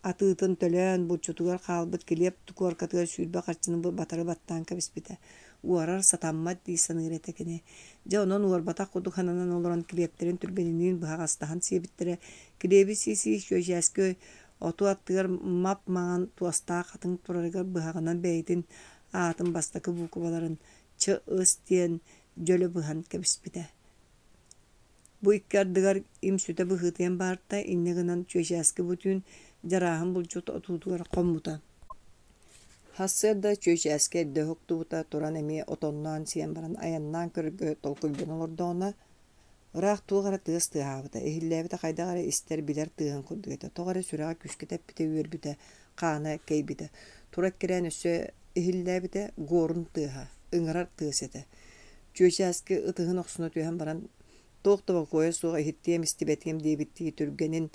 Атыытын төлөөн, булчутугар хаалбыт килиэп куоркатыгар 20 харчыны батары баттаан кэбиспитэ. Уорар сатаммат дии саныыр этэ кини. Дьэ онон уорбатах курдук сананан олорон килиэптэрин түргэниниин быһаҕастаһан сиэбиттэрэ. Килиэби сии-сии Чүөчээски оту аттыгар мап-маҥан туостаах хатыҥ турарыгар быһаҕынан бэйэтин аатын бастакы буукубаларын Ч-ыс диэн дьөлө быһан кэбиспитэ. Бу икки ардыгар им сүтэ быһыытыйан баарта, инньэ гынан Чүөчээски бу түүн Дьарааһын булчут отуутугар хоммута. Сарсыарда Чүөчээски эрдэ уһуктубута, туран эмиэ отонноон сиэн баран айаннаан көрөргө толкуйдан олордоҕуна, ыраах туох эрэ тыас тыаһаабыта, иһиллээбитэ хайдах эрэ истэр, билэр тыаһын курдук этэ. Тоҕо эрэ сүрэҕэ күүскэ тэппитэ, үөрбүтэ, хаана кэйбитэ. Тура эккирээн өссө иһиллээбитэ, гуорун тыаһа, ыҥырар тыас этэ. Чүөчээски ытыһын охсуна түһэн баран, туох да бокуойа суох иһиттиэм-истибэтиэм диэбиттии түргэнин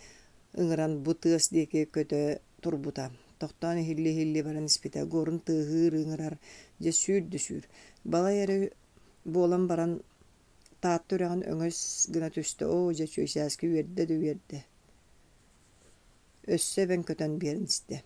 ыҥыран бу тыас диэки көтө турбута. Тохтоон иһиллии-иһиллии баран испитэ, гуорун тыаһыыр ыҥырар, дьэ сүүр да сүүр. Балай эрэ буолан баран Таатта үрэҕин өҥөс гына түстэ, оо дьэ Чүөчээски үөрдэ да үөрдэ. Өссө эбэн көтөн биэрэн истэ.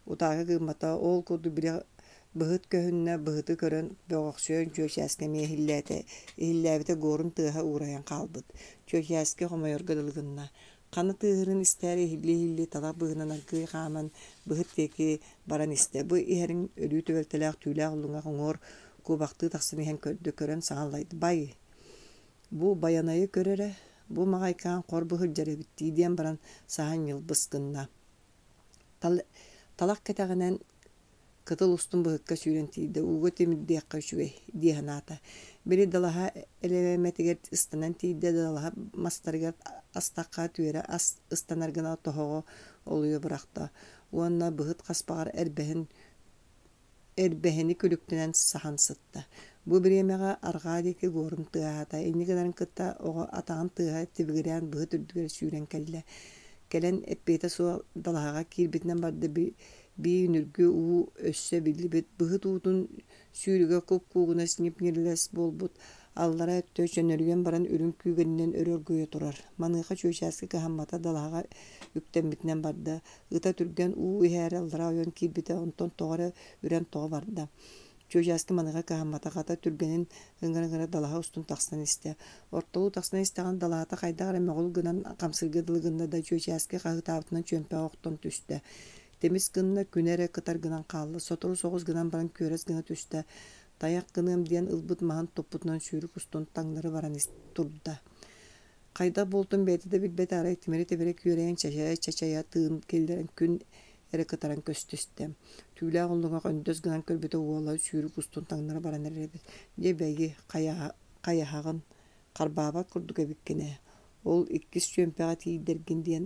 Утаакы гыммата, ол курдук били быһыт көһүннэ, быһыты көрөн бөҕөхсүйэн Чүөчээски эмиэ иһиллээтэ, иһиллээбитэ гуорун тыаһа уурайан хаалбыт. Чүөчээски хомойорго дылы гынна. Хана тыаһырын истээри иһиллии-иһиллии талах быыһынан аргыый хааман быһыт диэки баран истэ. Бу иһэрин өлүү түбэлтэлээх түүлээх уллуҥах уҥуор куобахтыы тахсан иһэн көрдө, көрөн саҥа аллайда: «Бай, Бу Байанайы көр эрэ, бу маҕайкаан хор быһылдьар эбит дии диэн баран саһан ньылбыс гынна. Талах кэтэҕинэн кытыл устун быһыкка сүүрэн тиийдэ, ууга тимирдиэххэ үчүгэй дии санаата. Били далаһа элэмэтигэр ыстанан тиийдэ, далаһа мастарыгар астахха түөрэ ас ыстанар гына тоһоҕо олуйа бырахта уонна быһыт хаспаҕар эрбэһин Эрбэһини күлүктэнэн саһан сытта. Бу бириэмэҕэ арҕаа диэки гуорун тыаһаата, инньэ гынарын кытта оҕо атаҕын тыаһа тибигирээн быһыт үрдүгэр сүүрэн кэллэ. Кэлэн эппиэтэ суох далаһаҕа киирбитинэн барда бии үнүргү уу өссө биллибит, быһыт уутун сүүрүгэ куп-куугунас ньип-ньирилэс буолбут, аллара өттө чөнөрүйэн баран үрүҥ күүгэнинэн өрө оргуйа турар. Маныаха чүөчээски кыһаммата далаһаҕа үктэммитинэн барда, Ыта түргэн уу иһээри аллара ойон киирбитэ, онтон тоҕо эрэ үрэн тоҕо барда. Чүөчээски маныаха кыһаммата, хата түргэнин ыҥыра-ыҥыра далаһа устун тахсан истэ. Ортолуу тахсан истэҕинэ далаһата хайдах эрэ мөҕүл гынан хамсыырга дылы гынна да, Чүөчээски хаһыытаабытынан чүөмпэҕэ охтон түстэ. Тимис гынна, күнэ эрэ кытар гынан хаалла. Сотору соҕус гынан баран күөрэс гына түстэ. Тайах гыныам диэн ылбыт маһын туппутунан сүүрүк устун таҥнары баран турда. Хайдах буолтун бэйэтэ да билбэтэ, арай тимирэ-тимирэ күөрэйэн чачайа-чачайа тыын киллэрэн күн эрэ кытаран көстүстэ. Түүлээх уллуҥах өндөс гынан көрбүтэ уола сүүрүк устун таҥнары баран эрэр эбит. Дьэ бэйи, хайаһаҕын, харбаабат курдук эбиккин ээ. Ол иккис чүөмпэҕэ тиийдэргин диэн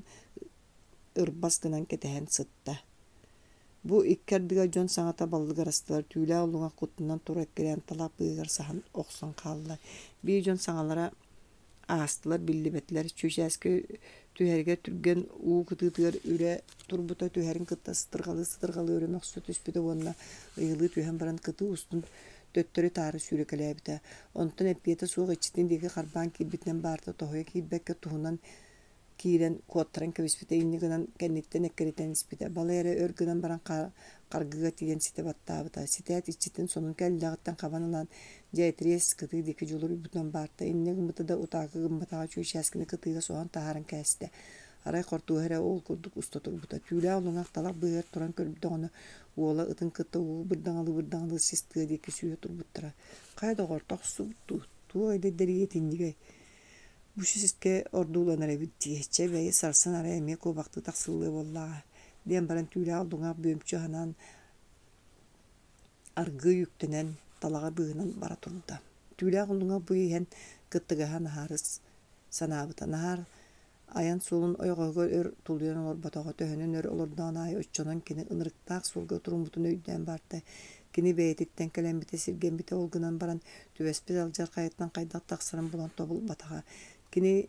ырбас гынан кэтэһэн сытта. Бу икки ардыгар дьон саҥата баллыгырастылар, түүлээх уллуҥах куттанан тура эккирээн талах быыһыгар саһан охсон хаалла. Биир дьон саҥалара аастылар, биллибэтилэр. Чүчээскэ түһэригэр түргэн уу кытыытыгар үрэ турбута түһэрин кытта сытырҕалыы-сытырҕалыы өрө мөхсө түспүтэ уонна ыйылыы түһэн баран кытыы устун төттөрү-таары сүүрэкэлээбитэ. Онтон эппиэтэ суох иччитин диэки харбаан киирбитинэн баарта тоһуйа киирбэккэ туһунан киирэн куоттаран кэбиспитэ инньэ гынан кэнниттэн эккирэтэн испитэ. Балай эрэ өр гынан баран харгыга тиийэн ситэ баттаабыта. Ситээт иччитин сонун кэллэҕиттэн хабан ылан, дьэ этириэс кытыы диэки дьулуруйбутунан баарта. Инньэ гыммыта да утаакы гымматаҕа чүөчээскини кытыыга соһон таһааран кээстэ. Арай хортуоһа эрэ ол курдук уста турбута. Түүлээх улуҥах талах быыһыгар туран көрдөҕүнэ уола ытын кытта уу бырдаҥалыы-бырдаҥалыы сис тыа диэки сүүһэ турбуттара. Хайа доҕор, тохсубут дуу, туох идэрдэрий итиннигэй? Бу сискэ ордууланар эбит дии, чэ бэйи сарсын арай эмиэ куобахтыы тахсыллыа буоллаҕа, диэн баран түүлээх уллуҥах бүөмчү аһынан аргыый үктэнэн талаҕа быыһынан бара турда. Түүлээх уллуҥах бу иһэн кыттыгаһа Наһаарыс санаабыта. Наһаар айан суолун ойоҕоһугар өр тулуйан олорботоҕо, төһөнөн өр олордоҕун аайы оччонон кини ынырыктаах суолга туруммутун өйдөөн барда. Кини бэйэтиттэн кэлэммитэ, сиргэммитэ ол гынан баран түбэспит алдьархайыттан хайдах тахсарын булан тобулбатаҕа. Кини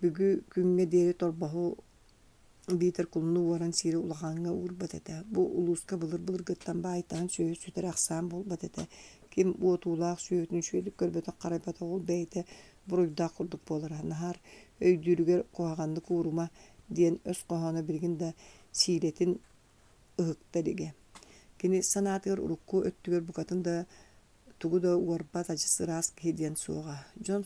бүгү күҥҥэ диэри торбоһу биитэр кулуну уоран сиэри улахаҥҥа уурбат этэ. Бу улууска былыр-былыргыттан баайтаһын сүөһү сүтэр ахсаан буолбат этэ. Ким уотуулаах сүөһүтүн үчүгэйдик көрбөтөх-харайбатах ол бэйэтэ буруйдаах курдук буолара. Наһаар өйдүүрүгэр куһаҕаннык уурума диэн өс хоһооно билигин да сиилэтин ыһыкта илигэ. Кини санаатыгар урукку өттүгэр букатын да тугу да уорбат адьас ыраас киһи диэн суоҕа. Дьон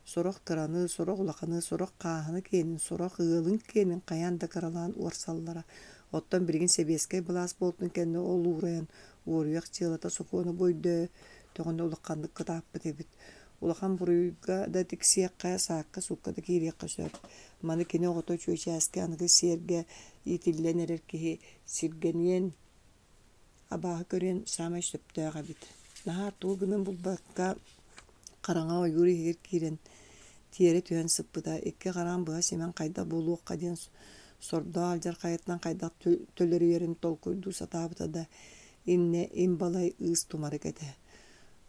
сорох кыраны, сорох улаханы, сорох хааһына киэнин, сорох ыалын киэнин хайаан да кыралаан уорсаллара. Оттон билигин сэбиэскэй былаас буолтун кэннэ ол уурайан уоруйах дьыалата сокуону бу өйдөөтөҕүнэ улаханнык кытааппыт эбит. Улахан буруйга да тиксиэххэ, саакка-суукка да киириэххэ сөп. Маны кини оҕото чүөчээски аныгы сиэргэ иитиллэн эрэр киһи сиргэниэн, абааһы көрүөн саамай сөптөөх эбит. Наһаа тугу гынан булбакка хараҥа ойуур иһигэр киирэн тиэрэ түһэн сыппыта. Икки хараҕын быһа симэн хайдах буолуохха диэн сордоох алдьархайыттан хайдах төлөрүйэрин толкуйдуу сатаабыта да, иннэ им балай ыыс тумарык этэ.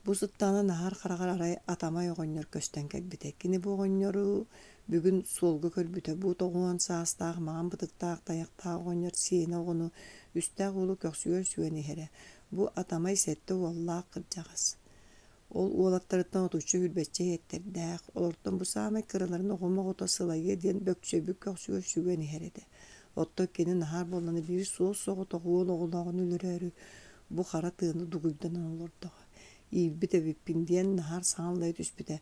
Бу сыттаҕына Наһаар хараҕар арай Атамай оҕонньор көстөн кэлбитэ. Кини бу оҕонньору бүгүн суолга көрбүтэ. Бу 90 саастаах маҥан бытыктаах тайахтаах оҕонньор сиэнэ оҕону үстээх уолу көхсүгэр сүгэн иһэрэ. Бу Атамай сэттэ уоллаах кырдьаҕас. Ол уолаттарыттан отучча сүүрбэччэ иһиттэрдээх, олортон бу саамай кыраларын оҕом оҕото сылайыа диэн бөкчөйбүт көхсүгэр сүгэн иһэр этэ. Оттон кини Наһаар буоллаҕына биир суос-соҕотох уол оҕолооҕун өлөрөөрү бу хара тыаны дугуйданан олордоҕо. Иирбит эбиппин диэн Наһаар саҥа аллайа түспүтэ.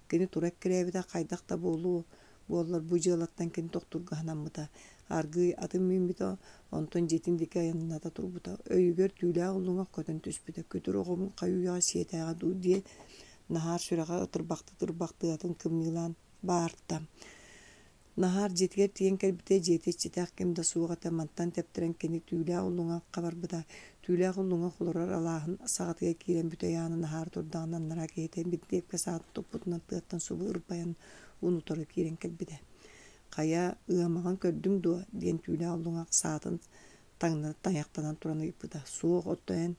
Кини тура эккирээбитэ хайдах да буолуо буоллар бу дьыалаттан кини тохтуурга санаммыта. Аргыый атын мииммитэ, онтон дьиэтин диэки айанната турбута. Өйүгэр түүлээх уллуҥах көтөн түспүтэ. Күтүр оҕобун хайы-үйэҕэ сиэтээҕэ дуу диэн Наһаар сүрэҕэ ытырбахты-ытырбахтыы атын кымньыылаан баарта. Наһаар дьиэтигэр тиийэн кэлбитэ, дьиэтэ иччитэх ким да суох этэ, мантан тэптэрэн кини Түүлээх Уллуҥахха барбыта. Түүлээх Уллуҥах олорор алааһын саҕатыгар киирэн бүтэй аанын аһаары турдаҕына анараа киһитэ бинтиэпкэ саатын туппутунан тыаттан субу ырбайан уун утары киирэн кэлбитэ. «Хайа, ыамаҕын көрдүҥ дуо?» диэн Түүлээх Уллуҥах саатын таҥнары тайахтанан туран ыйыппыта. «Суох, оттон эн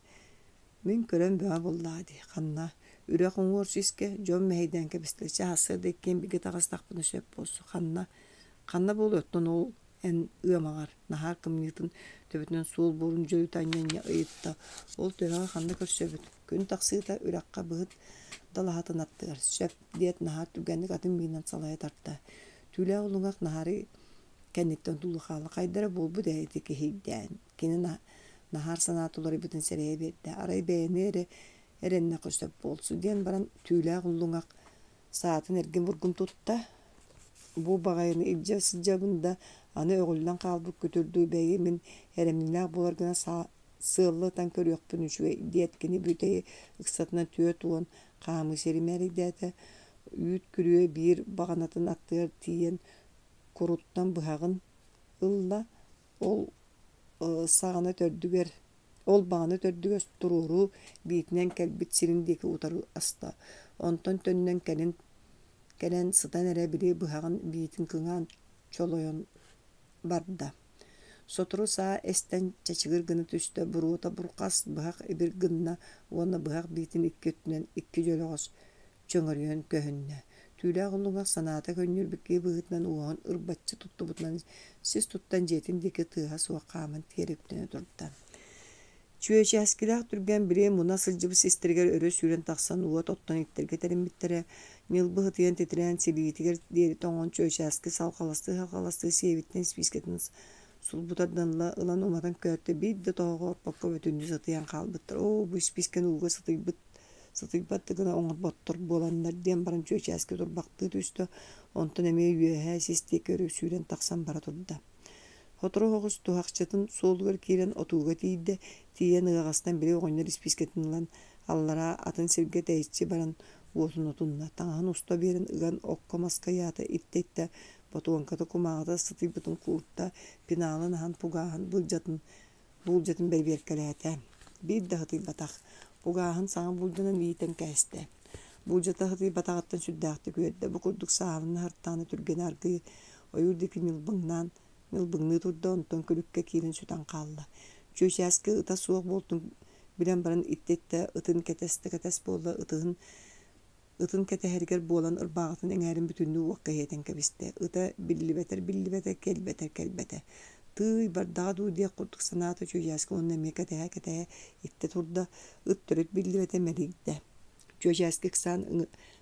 Мин көрөн бөҕө буоллаҕа дии, ханна, үрэх уҥуор сискэ, дьон мэһэйдээн кэбистэ, чэ сарсыарда иккиэн бииргэ таҕыстахпына сөп буолсу, ханна, ханна буолуой оттон ол эн ыамаҕар, Наһаар кымньыытын төбөтүнэн суол буорун дьөлүтэ анньа-анньа ыйытта, ол төһөҕө ханна көрсөбүт, күн тахсыыта үрэххэ быһыт далаһатын аттыгар, сөп, диэт Наһаар түргэнник атын миинэн салайа тарта. Түүлээх улуҥах Наһаары кэнниттэн тулу хаалла, хайда эрэ буолбут ээ ити киһийдээн, Кини Наһаар санаата уларыйбытын сэрэйэ биэрдэ, арай бэйэни эрэ эрэннэххэ сөп буолсу диэн баран түүлээх уллуҥах саатын эргин бургум тутта, бу баҕайыны илдьэ сылдьабын да, аны өҕүллэн хаалбыт күтүрдүү бэйи мин эрэмньилээх буолар гына сыалла ытан көрүөхпүн үчүгэй диэт кини бүтэй ыксатынан 40 хаамыы сири мээрэйдээтэ. үүт күрүө биир баҕанатын аттыгар тиийэн куруттан быһаҕын ылла, ол саҕана төрдүгэр ол баҕана төрдүгэр туруору биитинэн кэлбит сирин диэки утары аста. Онтон төннөн кэлин кэлэн сытан эрэ били быһаҕын биитин кыҥаан чолойон барда. Сотору саа эстэн чачыгыр гына түстэ, буруота бурҕас быһах ибир гынна уонна быһах биитин икки өттүнэн икки дьөлөҕөс чөҥөрүйэн көһүннэ. Түүлээх уллуҥах санаата көнньүөрбүт киһи быһыытынан уоһун ырбаччы туттубутунан сис туттан дьиэтин диэки тыаһа суох хааман тиэрэ үктэнэ турда. Чүөчээскилээх Түргэн били муна сылдьыбыт систэригэр өрө сүүрэн тахсан уот оттон иттэргэ тэриммиттэрэ, ньылбы ытыйан титирээн силиитигэр диэри тоҥон Чүөчээски салҕаластыы-салҕаластыы сиэбиттэн испиискэтин сулбу тардан ылан уматан көөртө, биир да тоһоҕо орпокко бүтүннүү сытыйан хаалбыттар. Оо, бу испиискэни ууга сытыйбыт сытыйбат да гына оҥорботтор буоланнар диэн баран Чүөчээски турбахтыы түстэ, онтон эмиэ үөһээ сис диэки өрө сүүрэн тахсан бара турда. Сотору соҕус туһахчытын суолугар киирэн отууга тиийдэ, тиийэн ыаҕастан били оҕонньор испиискэтин ылан аллараа атын сиргэ тэйиччи баран уотун отунна, таҥаһын уста биэрэн ыган окко-маска ыйаата, иттэ-иттэ ботуоҥката кумааҕыта сытыйбытын куурта, пеналын аһан пугааһын былдьатын буулдьатын бэрэбиэркэлээтэ. Биир да сытыйбатах. Пугааһын саҥа буулдьанан иитэн кээстэ. Буулдьата сытыйбатаҕыттан сүрдээхтик үөрдэ. Бу курдук сааһылана сыртаҕына түргэнэ аргыый ойуур диэки ньылбыҥнаан ньылбыҥныы турда, онтон күлүккэ киирэн сүтэн хаалла. Чүөчээски ыта суох буолтун билэн баран иттэ-иттэ ытын кэтэс да кэтэс буолла, ытыһын Ытын кэтэһэригэр буолан ырбааҕытын эҥээрин бүтүннүү уокка иһитэн кэбистэ, ыта биллибэтэр биллибэтэ, кэлбэтэр кэлбэтэ. Тыый, бардаҕа дуу диэх курдук санаата Чүөчээски уонна эмиэ кэтэһэ-кэтэһэ иттэ турда, ыт төрүт биллибэтэ мэлийдэ. Чүөчээски ыксаан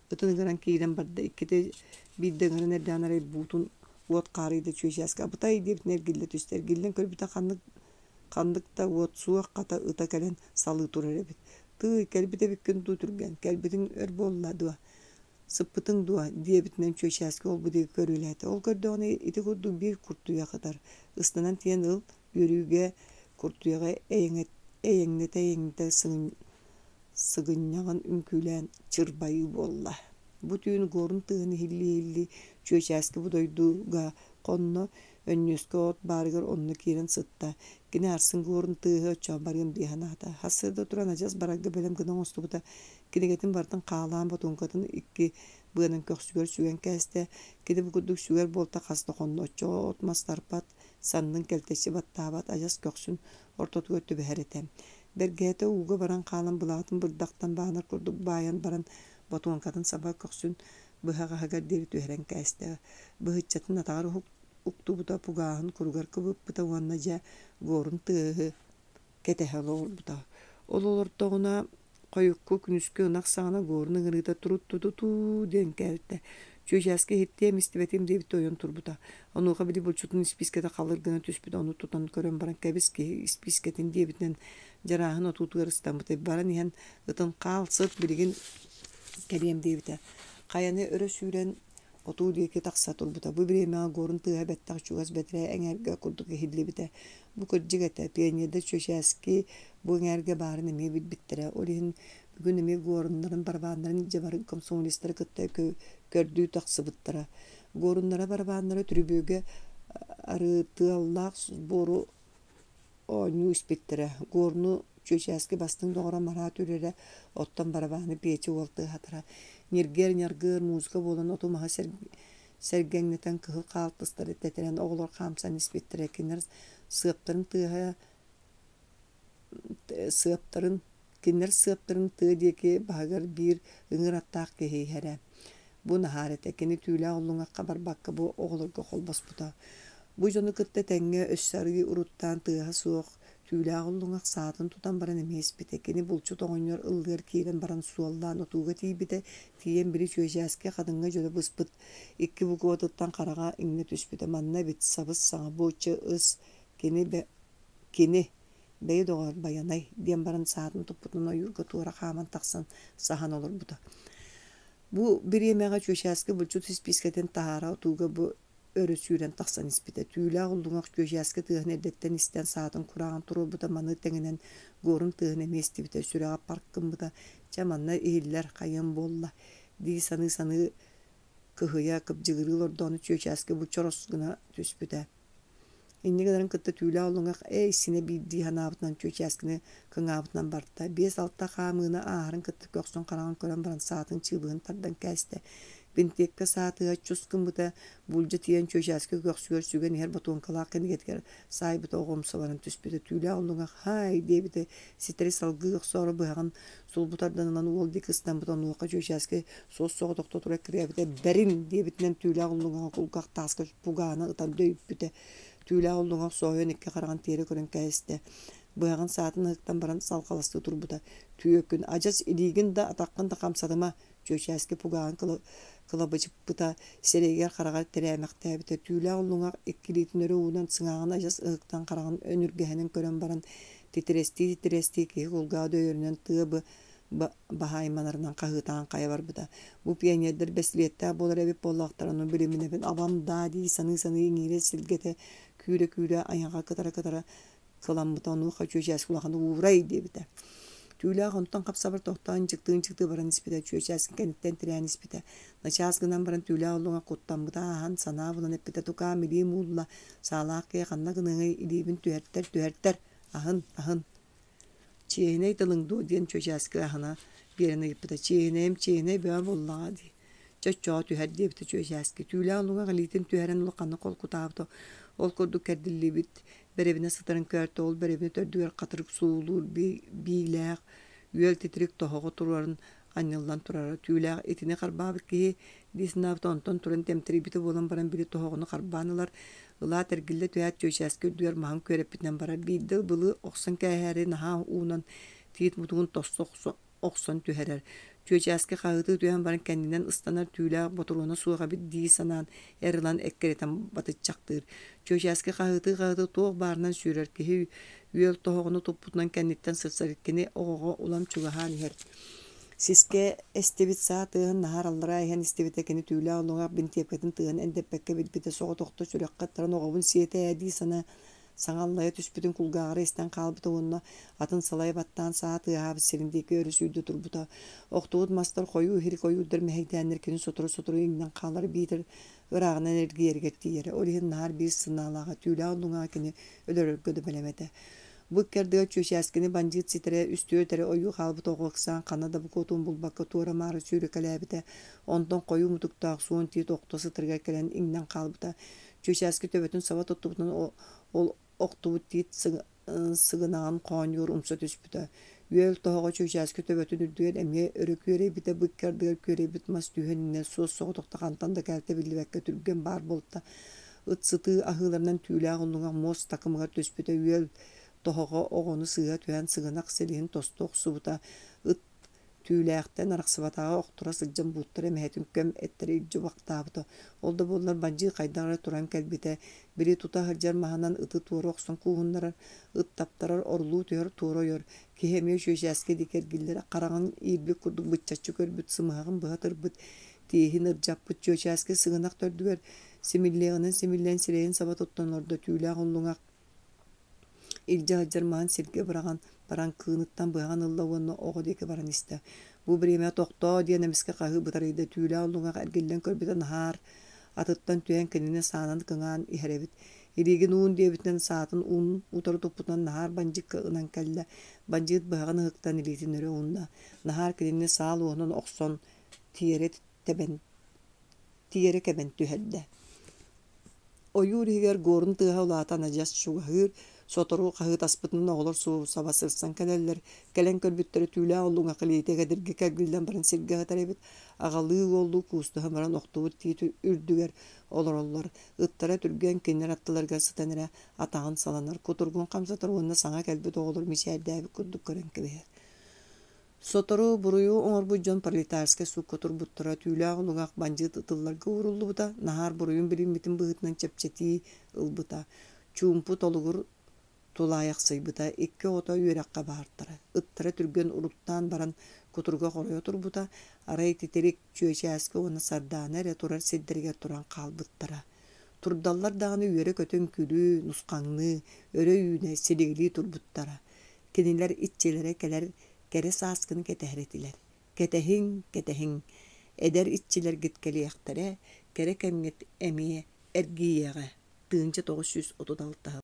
ытын ыҥыран киирэн барда, иккитэ биирдэ ыҥыран эрдэҕинэ арай буутун уот хаарыйда Чүөчээски абытай диэбитинэн эргиллэ түстэ, эргиллэн көрбүтэ ханнык ханнык да уот суох хата ыта кэлэн салыы турар эбит. Тыый, кэлбит эбиккин дуу түргэн, кэлбитиҥ өр буолла дуо, сыппытыҥ дуо диэбитинэн Чүөчээски ол-бу диэки көрүөлээтэ. Ол көрдөҕүнэ ити курдук биир куртуйах ытар, ыстанан тиийэн ыл, үөрүүгэ куртуйаҕы эйэҥнэтэ-эйэҥнэтэ сыгынньаҕын үҥкүүлээн чырбайыы буолла. Бу түүн Горн тыаһын иһиллии-иһиллии Чүөчээски бу дойдуга хонно, Өнньүөскэ от баарыгар онно киирэн сытта. Кини арсын Горн тыаһы оччоон барыам дии санаата. Сарсыарда туран адьас барарга бэлэм гына оҥостубута. Кинигэтин барытын хаалаан ботуоҥкатын икки быанан көхсүгэр сүгэн кээстэ. Кини бу курдук сүгэр буолта хас да хонно. Оччоҕо от-мас тарпат, саннын кэлтэччи баттаабат, адьас көхсүн ортотугар түбэһэр этэ. Бэргэһэтэ ууга баран хаалан былаатын бырдахтан баанар курдук баайан баран ботуоҥкатын саба көхсүн быһаҕаһыгар диэри түһэрэн кээстэ. Быһыччатын атаҕар уктубута, пугааһын куругар кыбыппыта уонна дьэ горун тыаһы кэтэһэ олорбута. Ол олордоҕуна хойукку күнүскү ынах саҕана горун ыҥырыыта турутту-тутуу диэн кээлтэ. Чүөчээски иһиттиэм истибэтим диэбит ойон турбута. Онуоха били булчутун испиискэтэ халыр гына түспүт, ону тутан көрөн баран кэбис киһи испиискэтин диэбитинэн Дьарааһын отуутугар ыстаммыта. Баран иһэн ытын хаал сыт билигин кэлиэм диэбитэ. Хайаны өрө сүүрэн отуу диэки тахса турбута. Бу бириэмэҕэ Горн тыаһа бэттэх чугас бэтэрээ эҥээргэ курдук иһиллибитэ. Бу кырдьык этэ, пионердар Чүөчээски бу эҥээргэ баарын эмиэ билбиттэрэ. Ол иһин бүгүн эмиэ Горннарын барабааннарын илдьэ бары комсомолецтары кытта көрдүү тахсыбыттара. Горннара барабааннара түрүбүөгэ арыытыаллаах буору оонньуу испиттэрэ. Горну Чүөчээски бастыҥ доҕоро Мараат үрэрэ, оттон барабааны Петя уол тыаһатара. Ньиргиэр-ньаргыар музыка буолан оту-маһы сэргэҥнэтэн кыһыл хаалтыстары тэтэрэн оҕолор хаамсан испиттэрэ. Кинилэр сыаптарын тыаһа сыаптарын кинилэр сыаптарын тыа диэки баһыгар биир ыҥыр аттаах киһи иһэрэ. Бу наһаар этэ, кини түүлээх уллуҥахха барбакка бу оҕолорго холбоспута. Бу дьону кытта тэҥҥэ өссө арыый уруттаан тыаһа суох түүлээх уллуҥах саатын тутан баран эмиэ испитэ. Кини булчут оҕонньор ыллыгар киирэн баран суоллаан отууга тиийбитэ, тиийэн били чүөчээски хатыҥҥа дьөлө быспыт икки букватыттан хараҕа иҥнэ түспүтэ. Манна эбит сабыс-саҥа бу ч-ыс кини кини Бэйи доҕоор, Байанай, диэн баран саатын туппутунан ойуурга туора хааман тахсан саһан олорбута. Бу бириэмэҕэ Чүөчээски булчут испиискэтин таһаара отууга бу өрө сүүрэн тахсан испитэ. Түүлээх уллуҥах Чүөчээски тыаһын эрдэттэн истэн саатын курааҕын туруорбута маны тэҥинэн горун тыаһын эмиэ истибитэ, сүрэҕэ парк гыммыта. Чэ, манна иһиллэр, хайыам буолла. дии саныы-саныы кыһыйа, кыбдьыгырыы олордоҕуна чүөчээски бу чорос гына түспүтэ. Инньэ гынарын кытта түүлээх улуҥах «Эй, синэ биир» дии санаабытынан чүөчээскини кыҥаабытынан барта. Биэс-алта хаамыыны ааһарын кытта көхсүн хараҕын көрөн баран саатын чыыбыһын тардан кээстэ. Бинтиэпкэ саатыгар чус гыммыта, буулдьа тиийэн чүөчээски көхсүгэр сүгэн иһэр ботуоҥкалаах кинигэтигэр саайбыта оҕо умса баран түспүтэ. Түүлээх улуҥах «Һаай!» диэбитэ, ситэри салгыы охсоору быһаҕын сулбу тардан ылан уол диэки ыстаммыта, онуоха чүөчээски суос-соҕотохто тура эккирээбитэ, «Бэрин!» диэбитинэн түүлээх уллуҥаҕы кулгаах тааска пугаана ытан дөйүппүтэ. Түүлээх уллуҥах соһуйан икки хараҕын тиэрэ көрөн кээстэ. Быһаҕын саатын ыһыктан баран салҕаластыы турбута. Түөкүн, адьас илиигин да, атаххын да хамсатыма, чүөчээски пугааҕын кылабычыппыта, сирэйигэр хараҕар тирээмэхтээбитэ. Түүлээх уллуҥах икки илиитин өрө уунан сыҥааҕын адьас ыһыктан хараҕын өнүргэһинэн көрөн баран, титирэстии-титирэстии киһи кулгааҕа дөйөрүнэн тыа баһа айманарынан хаһыытаан хайа барбыта. Бу пионердар бэстилиэттээх буолар эбит буоллахтарына билиминэбин абам даа дии саныы-саныы иҥиирэ силгэтэ күүрэ-күүрэ айаҕа кытара-кытара кыламмыта онуоха чүөчээски улаханнык уурай диэбитэ. Түүлээх онтон хапсабар тохтоон ынчыктыы-ынчыктыы баран испитэ, чүөчээски кэнниттэн тирээн испитэ. Начаас гынан баран түүлээх уллуҥа куттаммыта ааһан, санаа булан эппитэ тукаам илиим уулла, саалаах киһи ханна гыныаҥый, илиибин түһэртэр, түһэртэр, аһын, аһын. Чиэһинэй тылыҥ дуо диэн чүөчээски аһына биэрэн ыйыппыта. Чиэһинэйим чиэһинэй бөҕө буоллаҕа дии. Чэ оччоҕо түһэр диэбитэ чүөчээски. Түүлээх улугах илиитин түһэрэн улаханнык холкутаабыта. Ол курдук кэрдиллибит бэрэбинэ сытарын көөртө, ол бэрэбинэ төрдүгэр хатырык суулуур биилээх, үөл титирик тоһоҕо туруоран анньыллан турара. Түүлээх итини харбаабыт киһи дии санаабыта, онтон туран тэмтэрийбитэ буолан баран били тоһоҕону харбаан ылар, ылаат эргиллэ түһээт чүөчээски үрдүгэр маһын күөрэппитинэн барар. Биирдэ ылбылыы охсон кээһээри наһаа уунан тиит мутугун тосту охсон түһэрэр. Чүөчээски хаһыытыы түһэн баран кэннинэн ыстанар түүлээх ботуруона суох эбит дии санаан эр ылан эккирэтэн батыччахтыыр. Чүөчээски хаһыытыы-хаһыытыы туох баарынан сүүрэр киһи үөл тоһоҕону туппутунан кэнниттэн сырсар кини оҕоҕо улам чугаһаан иһэр. Сискэ эстибит саа тыаһын наһаар аллараа иһэн истибитэ кини түүлээх улуҥах бинтиэпкэтин тыаһын эндэппэккэ билбитэ соҕотохто сүрэххэ ыттаран оҕобун сиэтэ ээ дии санаа саҥа аллайа түспүтүн кулгааҕар истэн хаалбыта уонна атын салайа баттаан саа тыаһаабыт сирин диэки өрө сүүрдэ турбута. Охтубут мастар хойуу иһирик ойуурдар мэһэйдээннэр кини сотору-сотору иҥнэн хаалар биитэр ырааҕынан эргийэригэр тиийэрэ. Ол иһин наһаар биир сынаалааҕа түүлээх уллуҥаҕа кини өлөрөргө да бэлэм этэ. Бу икки ардыгар чүөчээскини бандьыыт ситэрэ үстүөрт эрэ ойуу хаалбыт оҕо ыксаан ханна да букуотун булбакка туора-маары сүүрэкэлээбитэ. Онтон хойуу мутуктаах суон тиит охто сытарыгар кэлэн иҥнэн хаалбыта. Чүөчээски төбөтүн саба туттубутунан ол охтубут тиит сыгынаҕын хоонньугар умса түспүтэ. Үөл тоһоҕо чүөчээски төбөтүн үрдүгэр эмиэ өрө күөрэйбитэ, бу икки ардыгар күөрэйбит мас түһүөн иннинэ суос-соҕотохто хантан да кэлтэ биллибэккэ түргэн баар буолта. Ыт сытыы аһыыларынан түүлээх уллуҥах муос такымыгар түспүтэ, үөл тоһоҕо оҕону сыыһа түһэн сыгынах силиһин тосту охсубута. Ыт Түүлээхтэн арахсыбатаҕа охторо сылдьан бууттара эмэһэтин көм эттэрэ илдьи убахтаабыта. Ол да буоллар бандьыы хайдах эрэ туран кэлбитэ, били тута сылдьар маһынан ыты туора охсон кууһуннарар, ыт таптарар, орулуу түһэр, туора ойор. Киһи эмиэ чүөчээски диэки эргиллэр, хараҕын иирбит курдук быччаччы көрбүт, сымыһаҕын быһа тырбыт, тииһин ырдьаппыт чүөчээски сыгынах төрдүгэр симиллиэҕинэн симиллэн сирэйин саба туттан олордо, түүлээх уллуҥах Илдьэ сылдьар маһын сиргэ быраҕан баран кыыныттан быһаҕын ылла уонна оҕо диэки баран истэ. Бу бириэмэ тохтоо диэн эмискэ хаһыы бытарыйда, түүлээх уллуҥах эргиллэн көрбүтэ наһаар атыттан түһэн кинини саанан кыҥаан иһэр эбит. Илиигин уун диэбитинэн саатын уун утары туппутунан Наһаар бандьыыкка ынан кэллэ. Бандьыыт быһаҕын ыһыктан илиитин өрө уунна. Наһаар кинини саал уоһунан охсон тиэрэ тэбэн тиэрэ кэбэн түһэрдэ. Ойуур иһигэр гуорун тыаһа улаатан адьас чугаһыыр, сотору хаһыытаспытынан оҕолор субу-саба сырсан кэлэллэр, кэлэн көрбүттэрэ түүлээх уллуҥах илиитэ кэдирги кэргиллэн баран сиргэ сытар эбит, аҕалыы уоллуу куустуһан баран охтубут тиит үрдүгэр олороллор, ыттара түргэн кинилэр аттыларыгар сытан эрэ атаҕын саланар, кутуругун хамсатар уонна саҥа кэлбит оҕолор мичээрдээбит курдук көрөн кэбиһэр. Сотору буруйу оҥорбут дьон пролетарскай суукка турбуттара, түүлээх улугах бандьыыт ытылларга ууруллубута, Наһаар буруйун билиммитин быһыытынан чэпчэтии ылбыта, чуумпу толугур тулаайахсыйбыта, икки оҕото үөрэххэ баартара, ыттара түргэн уруттаан баран кутуруга хоройо турбута, арай титирик, чүөчээски уонна сардаана эрэ турар сирдэригэр туран хаалбыттара. Турдаллар даҕаны үөрэ-көтө үҥкүүлүү, нусхаҥныы, өрө үүнэ, силигилии турбуттара. Кинилэр иччилэрэ кэлэр кэрэ сааскыны кэтэһэр этилэр. Кэтэһиҥ, кэтэһиҥ. Эдэр иччилэргит кэлиэхтэрэ, кэрэ кэмҥит эмиэ эргийиэҕэ. 1936 сыл.